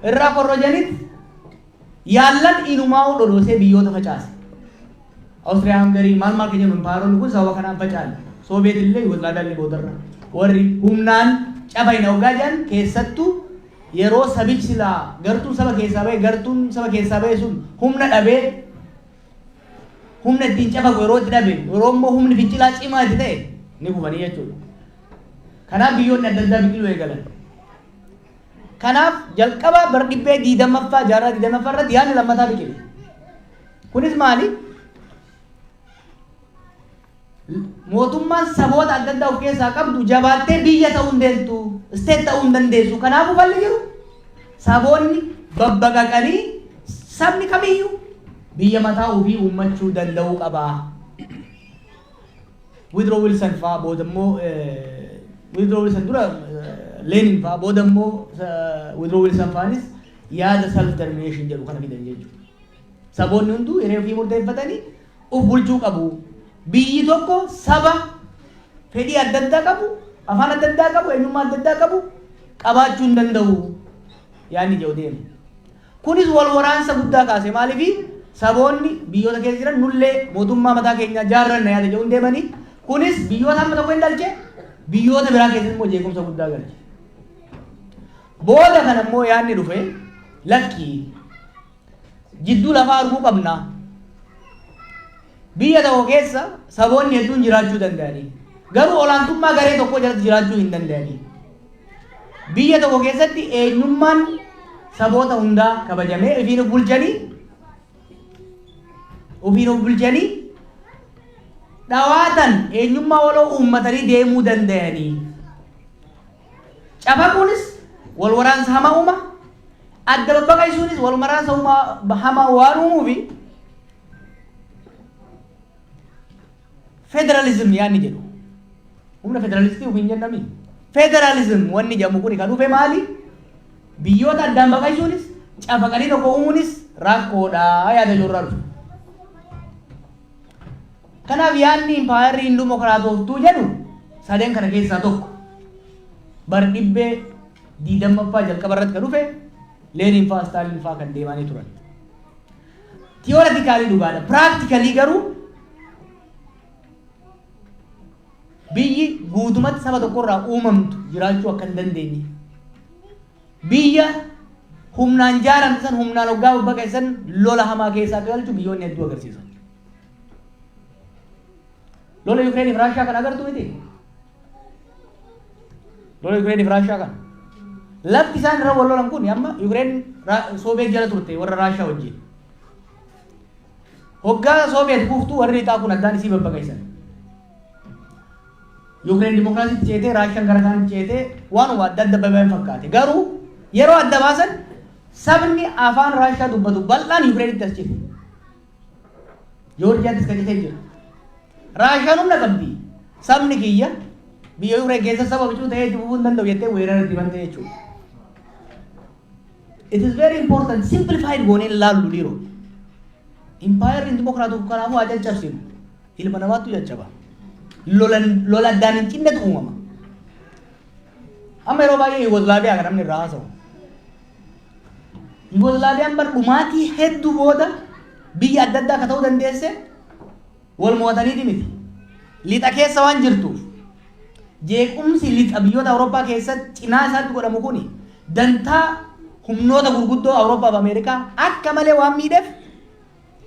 Irraa korrojanitti yaallan inumaa dhodhoosee biyyoota facaase. Awustiriyaa Hangarii maal maal keenya impaayeronni kun sababa kanaan faca'an. Sooviyeet illee, Yugoslaaviyaan illee boodarra. Warri humnaan cafayna hoggaa jedhan, keessattuu yeroo sabichi silaa gartuun saba keessaa bahe, gartuun saba keessaa bahe sun humna dhabee, humna ittiin cafaqu yeroo itti dhabe, yeroo immoo humni fincilaa cimaa itti ta'e ni kufanii jechuudha. Kanaaf biyyoonni adda addaa biqiluu eegalan. Kanaaf jalqaba bara 20ffaa, jaarraa 20ffaa irratti yaadni lammataa biqile. Kunis maali? Mootummaan saboota adda addaa of keessaa qabdu jabaattee biyya ta'uu hin deemtu, state ta'uu hin dandeessu. Kanaafuu falli jiru saboonni babbaqaqanii sabni kamiyyuu biyya mataa ofii uummachuu danda'uu qaba. Woodrow Wilson fa'aa, booda immoo Woodrow Wilson dura Lenin fa'aa, booda immoo Woodrow Wilson fa'aanis yaada self determination jedhu kana fidan jechuudha. Saboonni hunduu hiree ofii murteeffatanii uf bulchuu qabu. Biyyi tokko saba fedhii adda addaa qabu, afaan adda addaa qabu, eenyummaa adda addaa qabu qabaachuu hin danda'u. Yaadni jedhu deeme. Kunis wal waraansa guddaa kaase. Maaliifi saboonni biyyoota keessa jiran nullee mootummaa mataa keenyaa jaarranna yaada jedhuun deemanii, kunis biyyoota amma tokko hin dhalche, biyyoota biraa keessatti immoo jeequmsa guddaa galche. Booda kana immoo yaadni dhufe, lakkii, jidduu lafaa arguu qabna. Biyya tokko keessa saboonni hedduun jiraachuu danda'anii. Garuu olaantummaa garee tokko jalatti jiraachuu hin danda'anii. Biyya tokko keessatti eenyummaan saboota hundaa kabajamee ofiin of bulchanii dhawaatan eenyummaa waloo uummatanii deemuu danda'anii. Cafaquunis wal waraansa hamaa uuma. Adda babbaqaysuunis wal waraansa hamaa waan uumuufi Federalism yaanni jedhu. Humna federalistii ofiin jennami. Federalism wanni jedhamu kun kan dhufe maali? Biyyoota addaan baqaysuunis, cafaqanii tokko uumuunis rakkoodha yaada jirurraa dhufe. Kanaaf yaadni impaayarri hin dimokiraatoftuu jedhu sadeen kana keessaa tokko. Bar dhibbee 20ffaa jalqaba irratti kan dhufe, Leenin fa'aa, Staalin fa'aa kan deemanii turan. Theoretically dhugaadha. Practically garuu biyyi guutumatti saba tokkorraa uumamtu jiraachuu akka hin dandeenye. Biyya humnaan jaaramte san humnaan hoggaa babbaqeessan lola hamaa keessaa akka galchu biyyoonni hedduu agarsiisan. Lola Yukireenii fi Raashiyaa kan agartu miti. Lola Yukireenii fi Raashiyaa kana. Lafti isaan irra wal lolan kun amma Yukireen Sooviyeet jala turte warra Raashiyaa wajjin. Hoggaa Sooviyeet kuftuu warri lixaa kun addaan isii babbaqeessan. Yukireen dimokiraasiitti ceetee, Raashiyaan gara kaanitti ceetee, waanuma adda adda baba'an fakkaate. Garuu yeroo adda baasan sabni afaan Raashiyaa dubbatu bal'aan Yukireenitti as cite. Joorjiyaattis kan citee jira. Raashiyaan humna qabdi. Sabni kiyya biyya Yukireen keessa saba bicuu ta'ee itti fufuu hin danda'u jettee weerara itti bantee jechuudha. It is very important, simplified goonee ilaallu dhiiroo. Impaayarri dimokiraatu kanaafuu haa caccabsinu. Ilma namaatu caccaba. Lola addaan hin cinnetu uumama. Amma yeroo baay'ee Yugoslaaviyaa kan namni irraa haasa'u. Yugoslaaviyaan bar dhumaatii hedduu booda biyya adda addaa akka ta'uu dandeesse wal mo'ataniiti miti. Lixa keessa waan jirtuuf jeequmsi lixa biyyoota Awurooppaa keessatti cinaa isaatti godhamu kuni dantaa humnoota gurguddoo Awurooppaa fi Ameerikaa akka malee waan miidheef,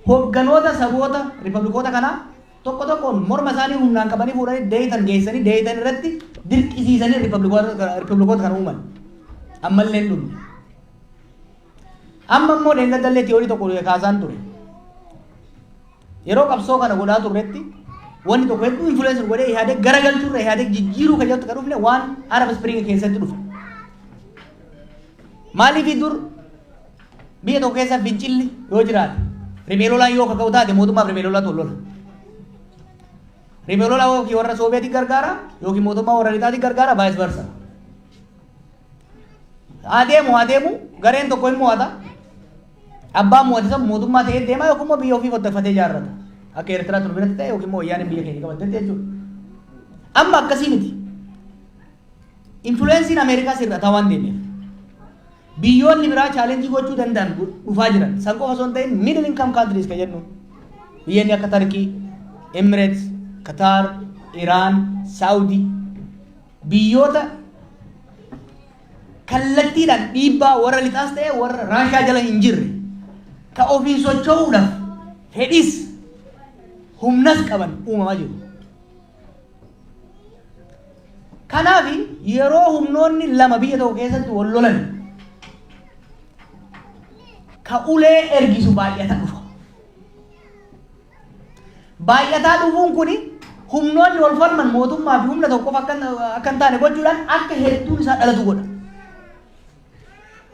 hogganoota saboota ripablikoota kanaa tokko tokkoon morma isaanii humnaan qabanii fuudhanii Deeyitan geessanii, Deeyitan irratti dirqisiisanii ripablikoota kana uuman. Ammallee hin dhumne. Amma immoo dheengadallee tiyoorii tokko kaasaan ture. Yeroo qabsoo kana godhaa turretti wanni tokko hedduu influence godhee Ihaadeg garagalchuurra Ihaadeg jijjiiruu kan jedhutti kan dhufne waan Arab Spring keessatti dhufe. Maaliif? Dur biyya tokko keessa fincilli yoo jiraate, riphee lolaan yoo kaka'u taate, mootummaaf riphee lolaatu wal lola. Riphee lolaa yookiin warra Sooviyeetii gargaara yookiin mootummaa warra lixaatii gargaara, vice versa. Adeemu adeemu gareen tokko hin mo'ata. Abbaan mo'ate san mootummaa ta'ee deema yookiin immoo biyya ofii qotteffatee ijaarrata. Akka Eertiraa tun biratti ta'e yookiin immoo wayyaaneen biyya keenya qabattetti jechuudha. Amma akkasii miti. Influenceiin Ameerikaas hir'ataa waan deemeef, biyyoonni biraa challenge gochuu danda'an dhufaa jiran. San qofa osoo hin ta'in, middle income countries kan jennu, biyyoonni akka Tarkii, Emirates, Qatar, Iraan, Saudi, biyyoota kallattiidhaan dhiibbaa warra lixaas ta'e warra Raashaa jala hin jirre, ka ofiin socho'uudhaaf fedhis humnas qaban uumamaa jiru. Kanaaf yeroo humnoonni lama biyya tokko keessatti wal lolan ka ulee ergisu baay'ata dhufa. Baay'ataa dhufuun kuni humnoonni wal falman mootummaa fi humna tokkoof akka hin taane gochuudhaan akka hedduun isaa dhalatu godha.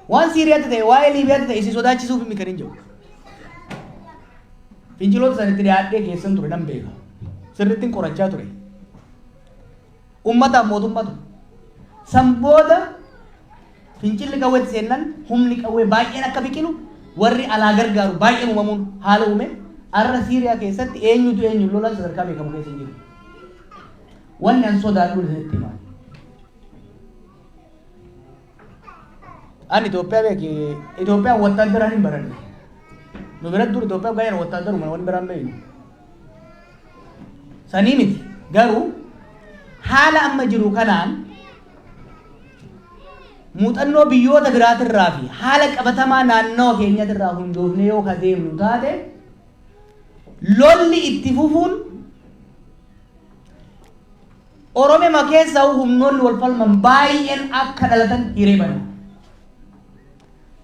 Waan Siiriyaatti ta'e, waa'ee Liibiyaatti ta'e isin sodaachisuuf kan hin jiru. Finciloota sanitti dhiyaadhee keessan ture, nan beeka. Sirrittiin qorachaa ture. Ummataaf mootummatu. San booda fincilli qawweetti seennan humni qawwee baay'een akka biqilu, warri alaa gargaaru baay'een uumamuun haala uume. Arra Siiriyaa keessatti eenyutu eenyu lolan sadarkaa beekamu keessa hin jiru. Wanni an sodaadhu isinitti himaa. Ani Itoophiyaa beeki, Itoophiyaan wattaaddaraan hin baranne. Nu biratti dur Itoophiyaa ga'een wattaaddaruma, wanni biraan beeknu. Sanii miti, garuu haala amma jiru kanaan muuxannoo biyyoota biraatirraa fi haala qabatamaa naannawa keenyatirraa hundoofne yoo ka deemnu taate, lolli itti fufuun Oromiyaa keessaa humnoonni wal falman baay'een akka dhalatan hiree bana.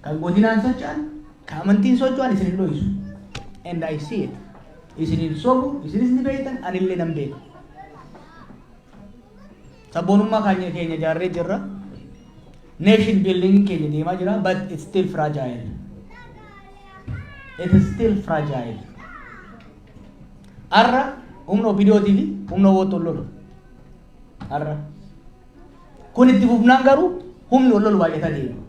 Kan godinaan socho'an, kan amantiin socho'an isin hin dho'isu. And I see it. Isin hin sobu, isinis ni beektan, anillee nan beeka. Sabboonummaa keenya ijaarree jirra. Nation building keenya deemaa jira, but it's still fragile. It is still fragile. Arra Humna OPDOtii fi humna WBOtti wal lola. Har'a. Kun itti fufnaan garuu humni wal lolu baay'ataa deema.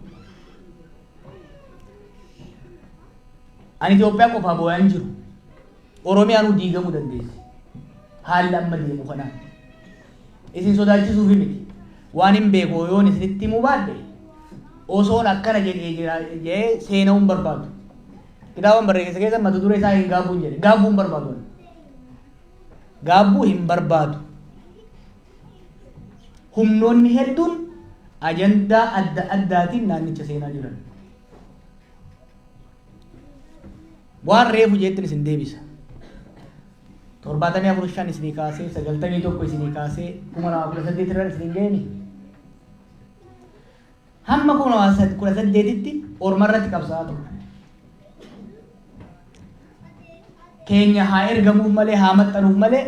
Ani Itoophiyaa qofaa boo'aa hin jiru. Oromiyaanuu diigamuu dandeessi. Haalli amma deemu kanaan. Isin sodaachisuufi miti. Waan hin beeku yoon isinitti himuu baadhe osoon akkana jedhee jira jedhee seena'uu hin barbaadu. Kitaaban barreesse keessa mata duree isaa hin gaabbuun jedhe. Gaabbuu hin barbaadu. Ani. Gaabbuu hin barbaadu. Humnoonni hedduun ajandaa adda addaatiin naannicha seenaa jiran. Waan reefu jeettin isin deebisa. 74 5 isinii kaasee, 91 isinii kaasee, 2018 irra isin hin ga'ini. Hamma 2018tti orma irratti qabsaa'aa ture. Keenya haa ergamuuf malee, haa maxxanuuf malee,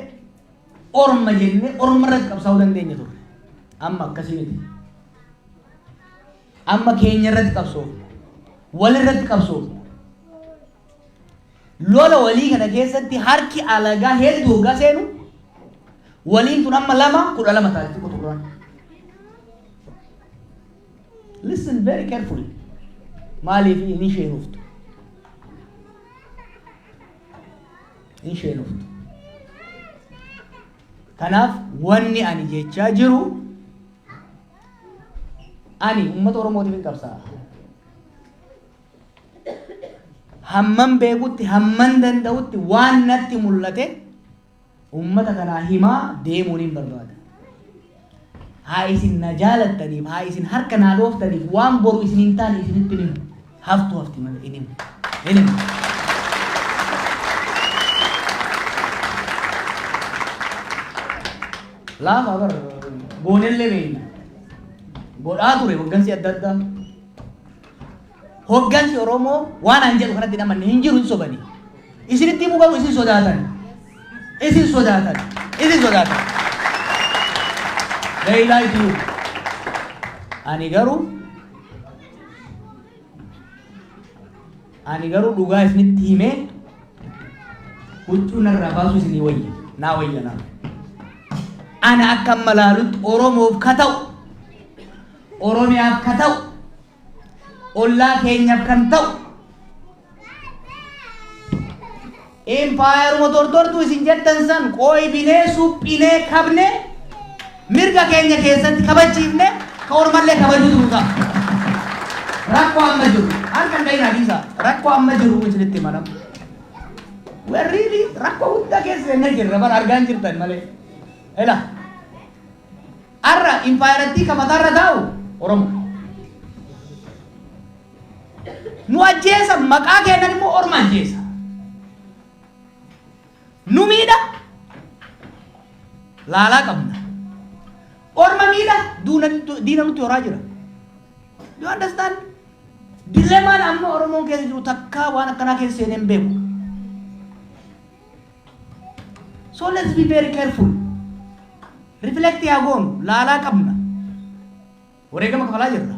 orma jennee orma irratti qabsaa'uu dandeenya turre. Amma akkasii miti. Amma keenya irratti qabsoofna. Wal irratti qabsoofna. Lola walii kana keessatti harki alagaa hedduu hoggaa seenu, waliin tun amma 2 12 taati quxurraan. Listen very carefully. Maaliif hin isheenuftu? Hin isheenuftu. Kanaaf wanni ani jechaa jiru, ani uummata Oromootiif hin qabsaa'a. Hamman beekutti, hamman danda'utti, waan natti mul'ate uummata kanaa himaa deemuun hin barbaada. Haa isin na jaalattaniif, haa isin harka naa dhooftaniif, waan boru isin hin taane isinitti hin himu. Haftu hafti malee hin himu. Hin himu. Laafa bar goonellee beekna. Godhaa ture hoggansi adda addaa. Hoggansi Oromoo waan an jedhu kanatti hin amanne hin jiru, hin sobani. Isinitti himuu garuu isin sodaatan. Isin sodaatan. Isin sodaatan. They lie to you. Ani garuu dhugaa isinitti himee huccuu narraa baasuu isinii wayya. Naa wayya naa. Ana akka amma laalutti Oromoof ka ta'u, Oromiyaaf ka ta'u, ollaa keenyaaf kan ta'u, impaayeruma tortortuu isin jettan san qooybinee, suphinee, kabnee, mirga keenya keessatti kabachiifne ka ormallee kabajuutu nu ta'a. Rakkoo amma jiru harka hin dhayinaa, dhiisaa, rakkoo amma jiru isinitti himanam. We are really rakkoo guddaa keessa seennee jirra bara, argaa hin jirtan malee. Ela arra impaayerattii ka mataarra taa'u Oromo. Nu ajjeesa, maqaa kennan immoo orma ajjeesa. Nu miidha, laalaa qabna. Orma miidha, diina nutti horaa jira. Do you understand? Dilemmaan amma Oromoon keessa jiru takkaa waan akkanaa keessa seenee hin beeku. So let's be very careful. Reflect yaa goonu, laalaa qabna. Wareegama kafalaa jirra.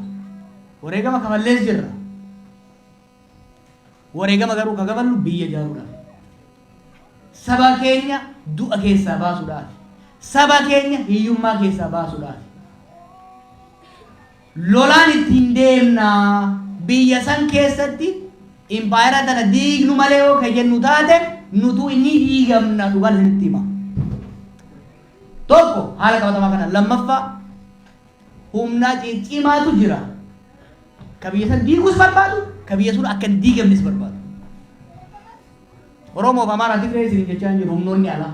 Wareegama kafallees jirra. Wareegama garuu ka kafallu biyya ijaaruudhaaf. Saba keenya du'a keessaa baasuudhaaf. Saba keenya hiyyummaa keessaa baasuudhaaf. Lolaan ittiin deemnaa, biyya san keessatti impaayera tana diignu malee yoo ka jennu taate, nutu inni diigamna, dhugaan isinitti hima. Tokko haala qabatamaa kana, lammaffaa humna ciccimaatu jira. Ka biyya san diiguus barbaadu, ka biyya sun akka hin diigamnes barbaadu. Oromoof Amaaraa Tigree isin jechaa hin jiru, humnoonni alaa.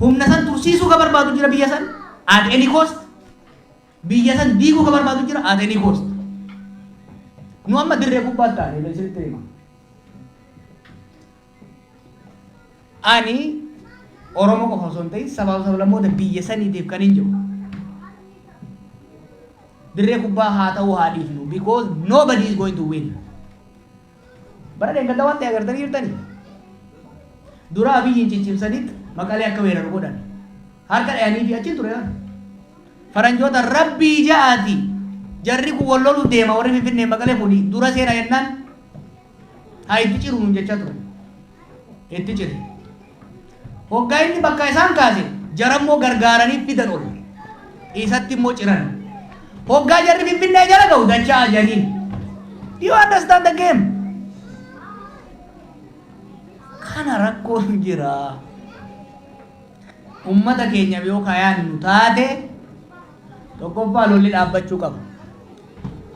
Humna san tursiisuu ka barbaadu jira biyya san at any cost. Biyya san diiguu ka barbaadu jira at any cost. Nu amma dirree kubbaa taane isinitti hima. Ani Oromoo qofa osoo hin ta'in sabaaf sablammoota biyya saniitiif kan hin jiru. Dirree kubbaa haa ta'uu haa dhiifnu, because nobody is going to win. Bara dheengaddaa waan ta'e agartanii jirtanii. Dura Abiyyiin ciccimsanitti Maqalee akka weeraru godhan. Harka dhayanii fi achiin ture. Faranjoota rabbii ja'aati. Jarri kun wal loluuf deema, warri Finfinnee Maqalee kun dura seena jennaan, haa itti ciru nuun jechaa ture. Itti cire. Hoggaa inni bakka isaan kaase jarammoo gargaaranii fidan ol. Isatti immoo ciran. Hoggaa jarri Finfinnee jala ga'u dachaa janiin. Do you understand the game? Kana rakkoon jira. Ummata keenya yoo kayaannu taate, tokkoffaa lolli dhaabbachuu qaba.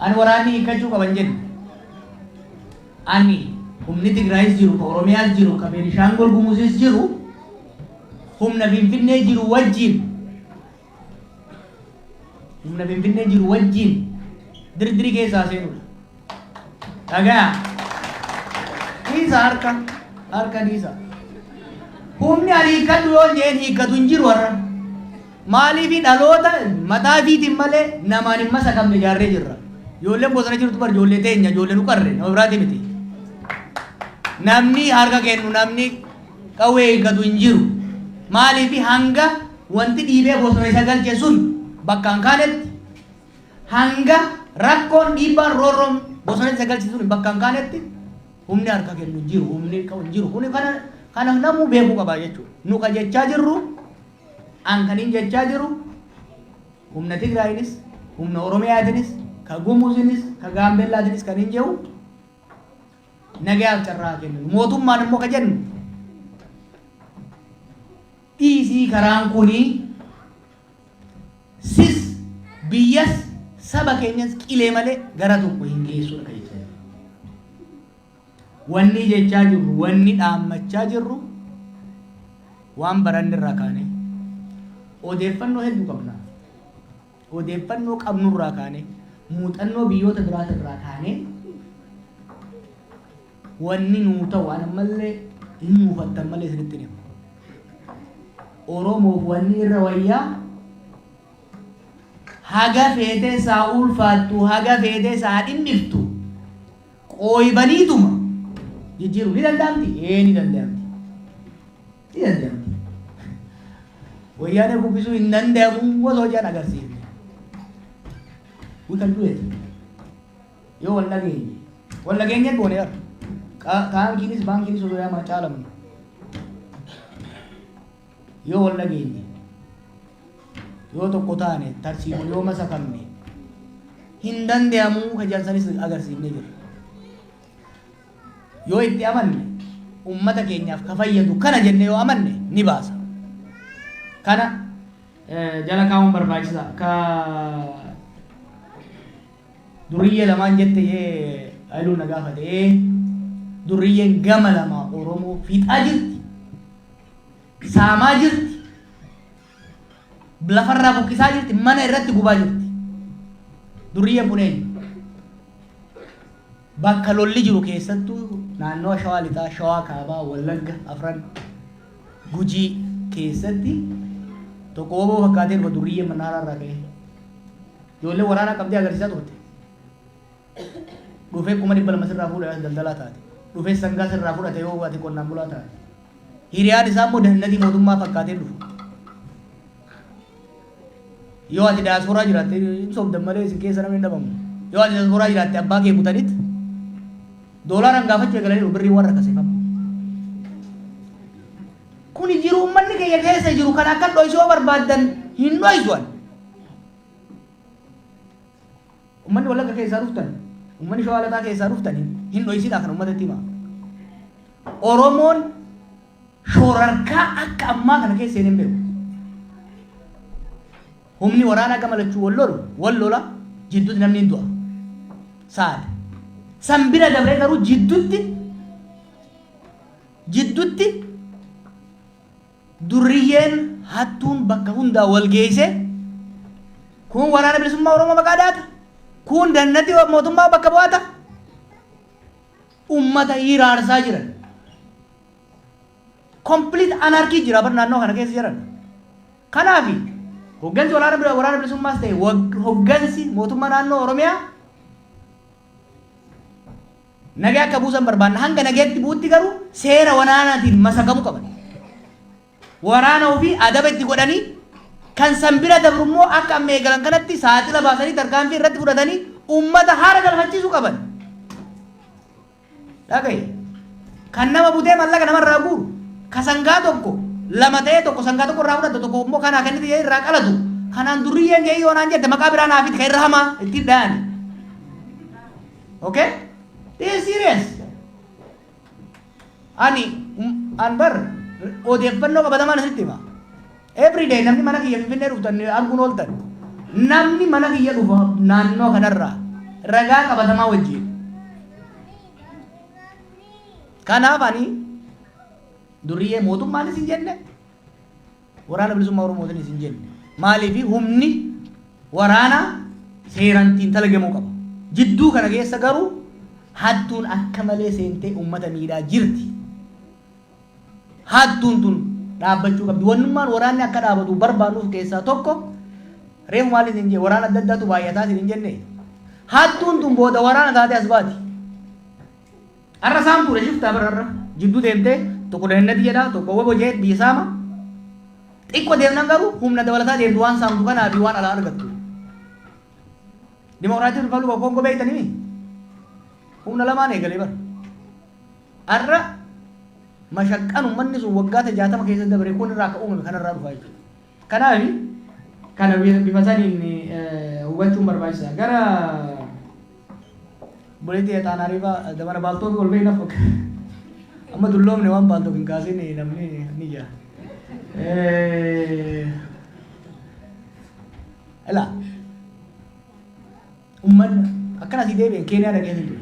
Ani waraanni hiikkachuu qaban jedhu. Ani humni Tigraayis jiru, ka Oromiyaas jiru, ka Beenishaangul Gumuzis jiru, humna Finfinnee jiru wajjin, humna Finfinnee jiru wajjin dirdirii keessaa seenudha. Dhagaa. Dhiisa, harka harka dhiisa. Humni ani hiikkadhu yoo jeen hiikkatu hin jiru har'a. Maaliif? Dhaloota mataa fiitiin malee namaan hin masakamne ijaarree jirra. Ijoolleen bosona jirtu bar ijoollee teenya, ijoollee nu qarre, nama biraati miti. Namni harka kennu, namni qawwee hiikkatu hin jiru. Maaliif? Hanga wanti dhiibee bosona isa galche sun bakka hin kaanetti, hanga rakkoon, dhiibbaan, roorroon bosona isa galche sun bakka hin kaanetti, humni harka kennu hin jiru, humni qabu hin jiru. Kuni kana namuu beekuu qaba jechuudha. Nu ka jechaa jirru, an kanin jechaa jiru, humna Tigraayinis, humna Oromiyaatinis, ka Gumuzinis, ka Gaambeellaatinis kan hin jiru nagayaaf carraa kennu. Mootummaan immoo ka jennu, dhiisii, karaan kunii sis biyyas saba keenyas qilee malee gara tokko hin geessudha kan jechaa jirru. Wanni jechaa jirru, wanni dhaammachaa jirru, waan baranne irraa kaane, odeeffannoo hedduu qabna. Odeeffannoo qabnurraa kaane, muuxannoo biyyoota biraat irraa kaane, wanni nuu ta'u, waan ammallee hin muufattan malee isinitti hima. Oromoof wanni irra wayyaa, haga feetee saa ulfaattu, haga feetee saa dhimmiftu, qooybaniituma jijjiiruu ni danda'amti? Ee, ni danda'amti. Ni danda'amti. Wayyaanee kuffisuu hin danda'amu osoo jedhan agarsiifne. We can do it. Yoo wal dhageenye. Wal dhageenye goone har'a. Taankiinis baankiinis osoo yaamaa caalamnu. Yoo wal dhageenye. Yoo tokko taane, tarsiimu yoo masakamne, hin danda'amuu ka jedhan agarsiifnee jirra. Yoo itti amanne, ummata keenyaaf ka fayyadu kana jenne yoo amanne, ni baasa. Kana jala kaa'uun barbaachisa. Ka duriyyee lamaan jette yee Haayiluu na gaafate, duriyyeen gama lama Oromoo fixaa jirti. Saamaa jirti. Lafarraa buqqisaa jirti. Mana irratti gubaa jirti. Duriyyeen kun eenyu? Bakka lolli jiru keessattuu naannoo Shawaa Lixaa, Shawaa Kaabaa, Wallagga, Afran, Gujii keessatti tokko woboo fakkaatee dhufa, duriyyeen mannaaraa irraa ka'ee. Ijoollee waraanaa qabdee agarsiisaa turte. Dhufee 200,000 sirraa fuudhee daldalaa taate. Dhufee sangaa sirraa fudhate yoo ati qonnaan bulaa taate. Hiriyaan isaa immoo dahinnatii mootummaa fakkaatee dhufu. Yoo ati daasporaa jiraatte, hin sobdan malee isin keessa namni hin dhabamu. Yoo ati daasporaa jiraatte, abbaa kee butaniit doolaaraan gaafachuu eegalanii, birrii warra kaseefama. Kuni jiru uummanni keenya keessa jiru kan akka dho'isu yoo barbaaddan hin dho'isu. Uummanni Wallagga keessaa dhuftan, uummanni Shawaa Lixaa keessaa dhuftan, hin dho'isinaa, kan uummatatti hima. Oromoon shoorarkaa akka ammaa kana keessa hin beeku. Humni waraanaa gama lachuu wal lolu, wal lola, jidduutti namni hin du'a. Saada. San bira dabree garuu jidduutti durriyyeen hattuun bakka hundaa wal geesse, kun Waraana Bilisummaa Oromoo maqaa dhaata. Kun dannati mootummaa bakka bu'aata. Ummata hiraarsaa jiran. Complete anarchy jira bar naannoo kana keessa jiran. Kanaaf hoggansi waraana bilisummaas ta'e hoggansi mootummaa naannoo Oromiyaa nagaa akka buusan barbaanna. Hanga nagaatti buutti garuu seera waraanaatiin masakamuu qaban. Waraana ofii adaba itti godhanii, kan san bira dabru immoo akka amma eegalan kanatti saaxila baasanii tarkaanfii irratti fudhatanii ummata haara galfachiisuu qaban. Dhagaye. Kan nama butee mallaqa namarraa guuru, ka sangaa tokko Lama ta'ee tokko sangaa tokko irraa fudhatu, tokko immoo kanaa kennite jedhee irraa qalatu. Kanaan durriyyeen jedhee yoo naan jette, maqaa biraa naafit kan irra hamaa ittiin dhayani. Okay? This is serious. Ani an bar odeeffannoo qabatamaan isinitti hima. Every day namni mana kiyya Finfinnee dhuftan arguun ooltan. Namni mana kiyya dhufa naannoo kanarraa ragaa qabatamaa wajjin. Kanaaf ani duriyyee mootummaanis hin jenne, Waraana Bilisummaa Oromootiinis hin jenne. Maaliif? Humni waraanaa seeraan ittiin talagamuu qaba. Jidduu kana keessa garuu hattuun akka malee seentee uummata miidhaa jirti. Hattuun tun dhaabbachuu qabdi. Wannummaan waraanni akka dhaabatu barbaannuuf keessaa tokko, reefu maaliif hin jenne, waraana adda addaatu baay'ataa isin hin jenne. Hattuun tun booda waraana taatee as baati. Har'a saamtuudha, shiftaa bara har'a jidduu deemtee tokko dahennati jedha, tokko wobo jee biyya saama. Xiqqoo deemnan garuu humna dabalataa deemtu, waan saamtu kanaa fi waan alaa argattu. Democratic Republic of Congo beektanii humna lamaan eegalee bara. Har'a mashaqqaan uummanni sun waggaata 60 keessa dabre kun irraa akka uumame kanarraa dhufaa jechuudha. Kanaaf kana bifa saniin hubachuun barbaachisaa. Gara buleetii Xaanaariifaa dabana baaltoo fi ol beekna, amma dulloomne waan baaltoo hin kaasin namni ni jira. Ilaa, uummanni akkana asii deebi'een Keeniyaa dhaqee ture.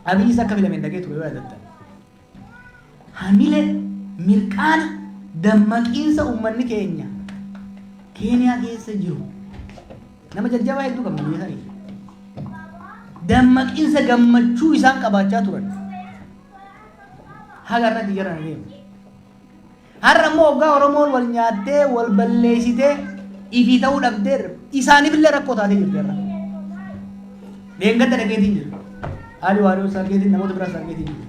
Abiyyis akka filameen dhaqee ture yoo yaadattan. Hamilee, mirqaana, dammaqiinsa uummanni keenya Keeniyaa keessa jiru, nama jajjabaa hedduu qabna biyya sanii. Dammaqiinsa gammachuu isaan qabaachaa turan. Haga irratti jiran deemu. Har'a immoo hoggaa Oromoon wal nyaattee, wal balleessitee, ifii ta'uu dhabdee, isaaniif illee rakkoo taatee jirti har'a. Dheengadda dhaqeetiin jira. Haali waariyoo sargeetiin, namoota biraa sargeetiin jira.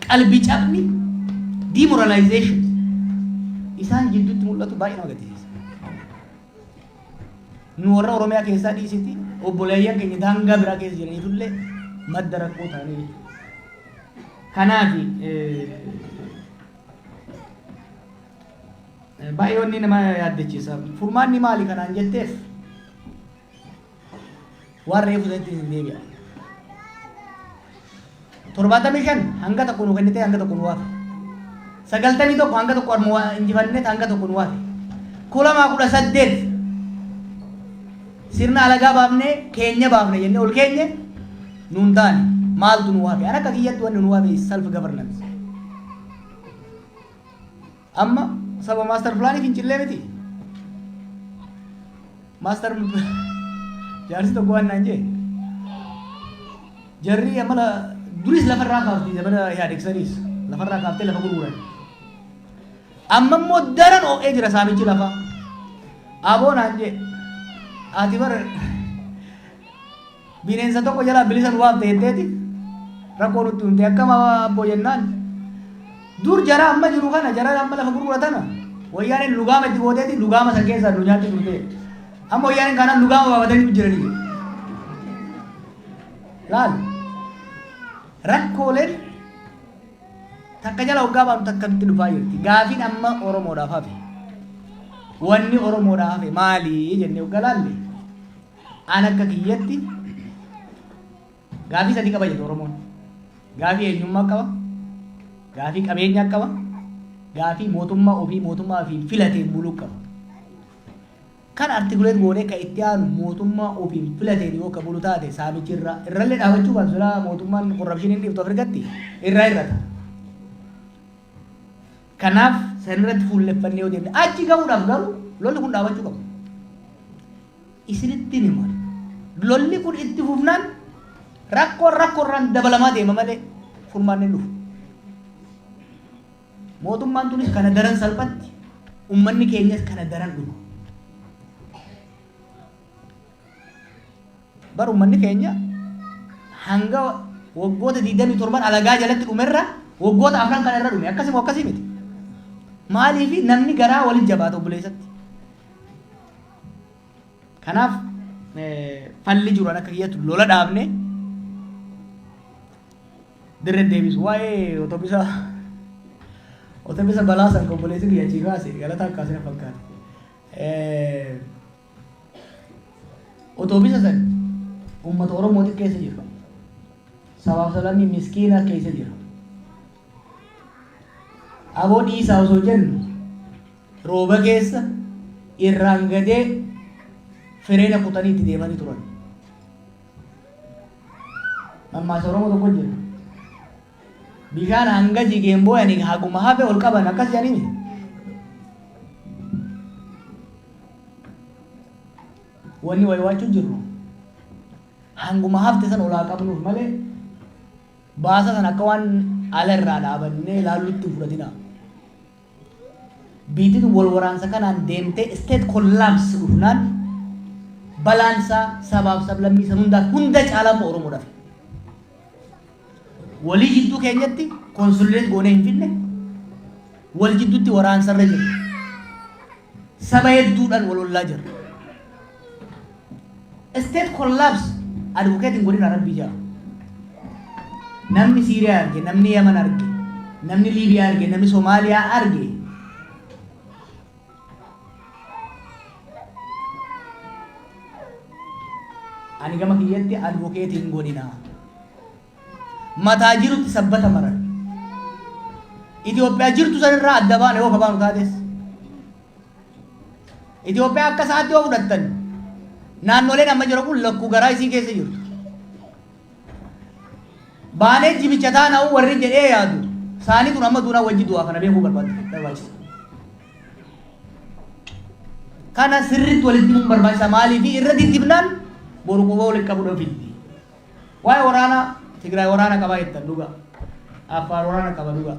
Qalbii cabni, demoralization isaan jidduutti mul'atu baay'ee nama gaddisiisa. Nu warra Oromiyaa keessaa dhiisiti, obboleeyyan keenya daangaa biraa keessa jiraniifillee madda rakkoo ta'anii jechuudha. Kanaaf baay'ee wanni nama yaaddachiisa. Furmaanni maali kanaan jetteef, waan reefu sanatti hin deebi'a. 75 hanga tokko nu kennite, hanga tokko nu waafe. 91 hanga tokko injifannee, hanga tokko nu waafe. 2018 sirna alagaa baafnee keenya baafne jennee ol keenye, nuun taane. Maaltu nu waafe? An akka kiyyatti wanni nu waafe self governance. Amma saba master planii fincillee miti. Master jaarsi tokko waan naan jee, jarri amala duris lafarraa kaafti, zamana Ihaadegsaniis lafarraa kaaftee lafa gurguran. Amma immoo daran oo'ee jira saamichi lafaa. Aboo naan jee, ati bar bineensa tokko jalaa bilisa nu baafte jetteeti rakkoo nutti himte, akkam abboo jennaan, dur jara amma jiru kana, jara amma lafa gurguratana, wayyaaneen lugaama itti gooteeti lugaama san keessaa nu nyaatti turte, amma wayyaaneen kanaan lugaama baafatanii jiranii. Laal, rakkooleen takka jala hoggaa baanu takka nutti dhufaa jirti. Gaafiin amma Oromoodhaaf hafe, wanni Oromoodhaaf hafe maali jennee hoggaa laalle, an akka kiyyatti gaafii sadii qaba jedhu Oromoon. Gaafii eenyummaa qaba, gaafii qabeenyaa qaba, gaafii mootummaa ofii mootummaa ofii filateen buluu qaba. Kan articulate goonee kan itti aanu mootummaa ofiin filateen yoo ka bulu taate, saamichi irra irrallee dhaabachuu baatu, silaa mootummaan corruptioniin dhiiftu Afrikatti irraa hir'ata. Kanaaf sanirratti fuulleffannee yoo deemne, achi gahuudhaaf garuu lolli kun dhaabachuu qaba. Isinitti hima. Lolli kun itti fufnaan rakkoon rakkoorraan dabalamaa deema malee furmaanni hin dhufu. Mootummaan tunis kana daran salphatti, uummanni keenyas kana daran dhuma. Bar uummanni keenya hanga waggoota 27 alagaa jalatti dhumerra waggoota 4 kana irra dhume, akkasii moo akkasii miti? Maaliif? Namni garaa waliin jabaata obboleessatti. Kanaaf falli jiru akka kiyyatti lola dhaabne dirree deebisu. Waa'ee otobisa Otobisa balaa san obboleessi kiyya achii kaase galata akkaasina fakkaate. Otobisa san uummata Oromooti keessa jira. Sabaaf sablammii miskiina keessa jira. Aboo dhiisaa osoo jennu rooba keessa irraan gadee fireena kutanii itti deemanii turan. Mammaasa Oromoo tokko jira. Bishaan hanga jigeen booyanii haguma hafe ol qaban akkas jedhanii miti. Wanni waywaachuu jirru hanguma hafte san ol haa qabnuuf malee baasa san akka waan ala irraa dhaabannee ilaallutti hin fudhatinaa. Biitti tun wal waraansa kanaan deemtee state collapse dhufnaan balaan isaa sabaaf sablammii san hundaaf hunda caalaa immoo Oromoodhaaf. Walii jidduu keenyatti consolidate goonee hin finne, wal jidduutti waraansarra jirra. Saba hedduudhaan wal ollaa jirra. State collapse advocate hin godhina rabbii jaa. Namni Siiriyaa arge, namni Yaman arge, namni Liibiyaa arge, namni Somaaliyaa arge, ani gama kiyyatti advocate hin godhina. Mataa jirutti sabbata maran. Itoophiyaa jirtu sanirraa adda baana yoo kabaanu taates. Itoophiyaa akka isaatti yoo fudhattan naannoleen amma jiru kun lakkuu garaa isii keessa jirtu. Baanee jibicha taana'u warri jedhee yaadu saanii tun amma duunaa wajji du'aa kana beekuu barbaachisa. Kana sirriitti walitti himuun barbaachisa. Maaliif irra diddibnaan boru quba walitti qabu fiddi. Waa'ee waraanaa Tigraay waraana qabaa jettan dhugaa. Affaar waraana qaba dhugaa.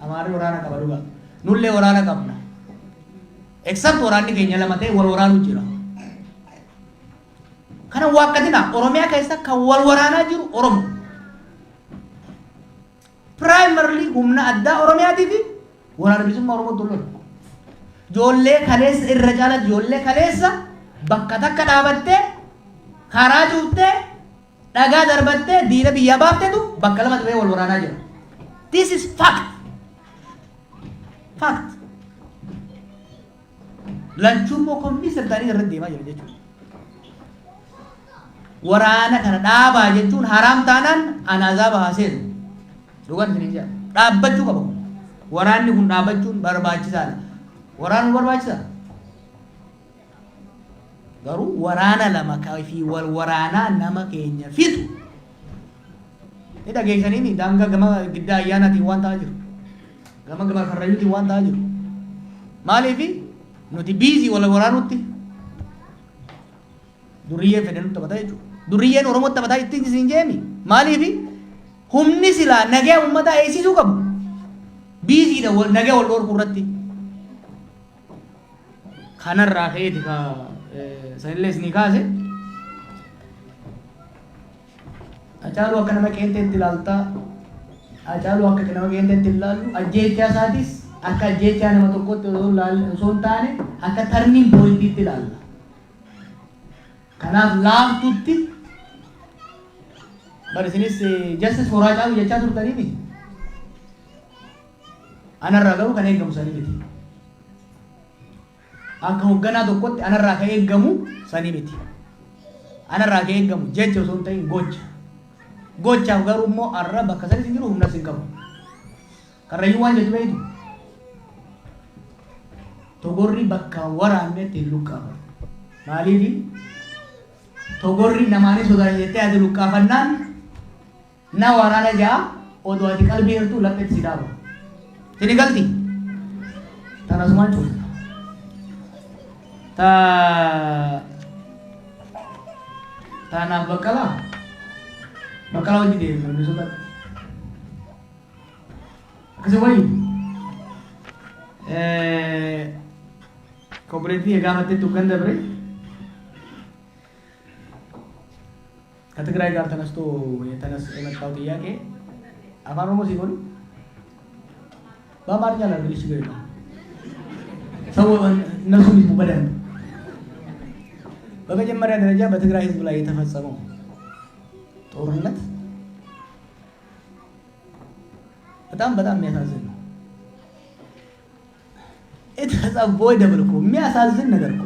Amaarri waraana qaba dhugaa. Nullee waraana qabna. Except waraanni keenya lama ta'e wal waraanuu jira. Kana waakkatina Oromiyaa keessa kan wal waraanaa jiru Oromo. Primarily humna addaa Oromiyaatii fi waraana bilisummaa Oromootu lola. Ijoollee kaleessa irra caala ijoollee kaleessa bakka takka dhaabattee karaa cuuftee dhagaa darbattee diina biyyaa baaftetu bakka lama ta'ee wal waraanaa jira. This is fact. Fact. Lachuu immoo convince ta'anii irratti deemaa jira jechuudha. Waraana kana dhaabaa jechuun haraam taanaan ana azaaba haa seenu. Dhugaan isiniin jedha. Dhaabbachuu qaba kun. Waraanni kun dhaabbachuun barbaachisaadha. Waraanuu barbaachisaa? Garuu waraana lama fi wal waraanaa nama keenya fixu. Ni dhageessanii daangaa gama giddaa ayyaanaatiin waan ta'aa jiru. Gama gama karrayyuutiin waan ta'aa jiru. Maaliif nuti busy wal waraanutti duriyyeen fedhe nutti taphataa jechuudha. Duriyyeen Oromoo taphataa ittiin isin jeemi. Maaliif humni silaa nagaa uummataa eegsisuu qabu. Busy dha nagaa wal dhorkuu irratti. Kanarraa ka'eeti ka sanillee isinii kaase. Hacaaluu akka nama qeenxeetti ilaaltaa. Hacaaluu akka nama qeenxeetti ilaallu ajjeechaa isaatis akka ajjeechaa nama tokkotti osoo hin taane akka turning point iitti ilaalla. Kanaaf laaftutti bar isinis justice for Hacaaluu jechaa turtanii miti. Anarraa garuu kan eegamu sanii miti. Akka hoogganaa tokkotti anarraa kan eegamu sanii miti. Anarraa kan eegamu jecha osoo hin ta'in gocha. Gochaaf garuu immoo arra bakka sanis hin jiru, humnas hin qabu. Karrayyuu waan jettu beektu. Togorri bakka waraannetti hin luqqaafatu. Maaliifi togorri namaanis sodaachise jettee ati luqqaafannaan na waraana ja'a, odoo ati qalbii hirtuu laphetti si dhaaba. Sini galti. Tana asumaan cufa. Ta taanaaf Baqqalaa Baqqalaa wajji deemna Minnesotatti. Akkasii wayyu. Obboleettii gaafattee tukkan dabre ከትግራይ ጋር ተነስቶ የተነስ የመጣው ጥያቄ አፋን ኦሮሞ ሲሆን በአማርኛ ላድርግልሽ፣ ችግር የለውም። ሰው እነሱ ይስሙ በደንብ። በመጀመሪያ ደረጃ በትግራይ ሕዝብ ላይ የተፈጸመው ጦርነት በጣም በጣም የሚያሳዝን ነው። It's avoidable እኮ፣ የሚያሳዝን ነገር እኮ።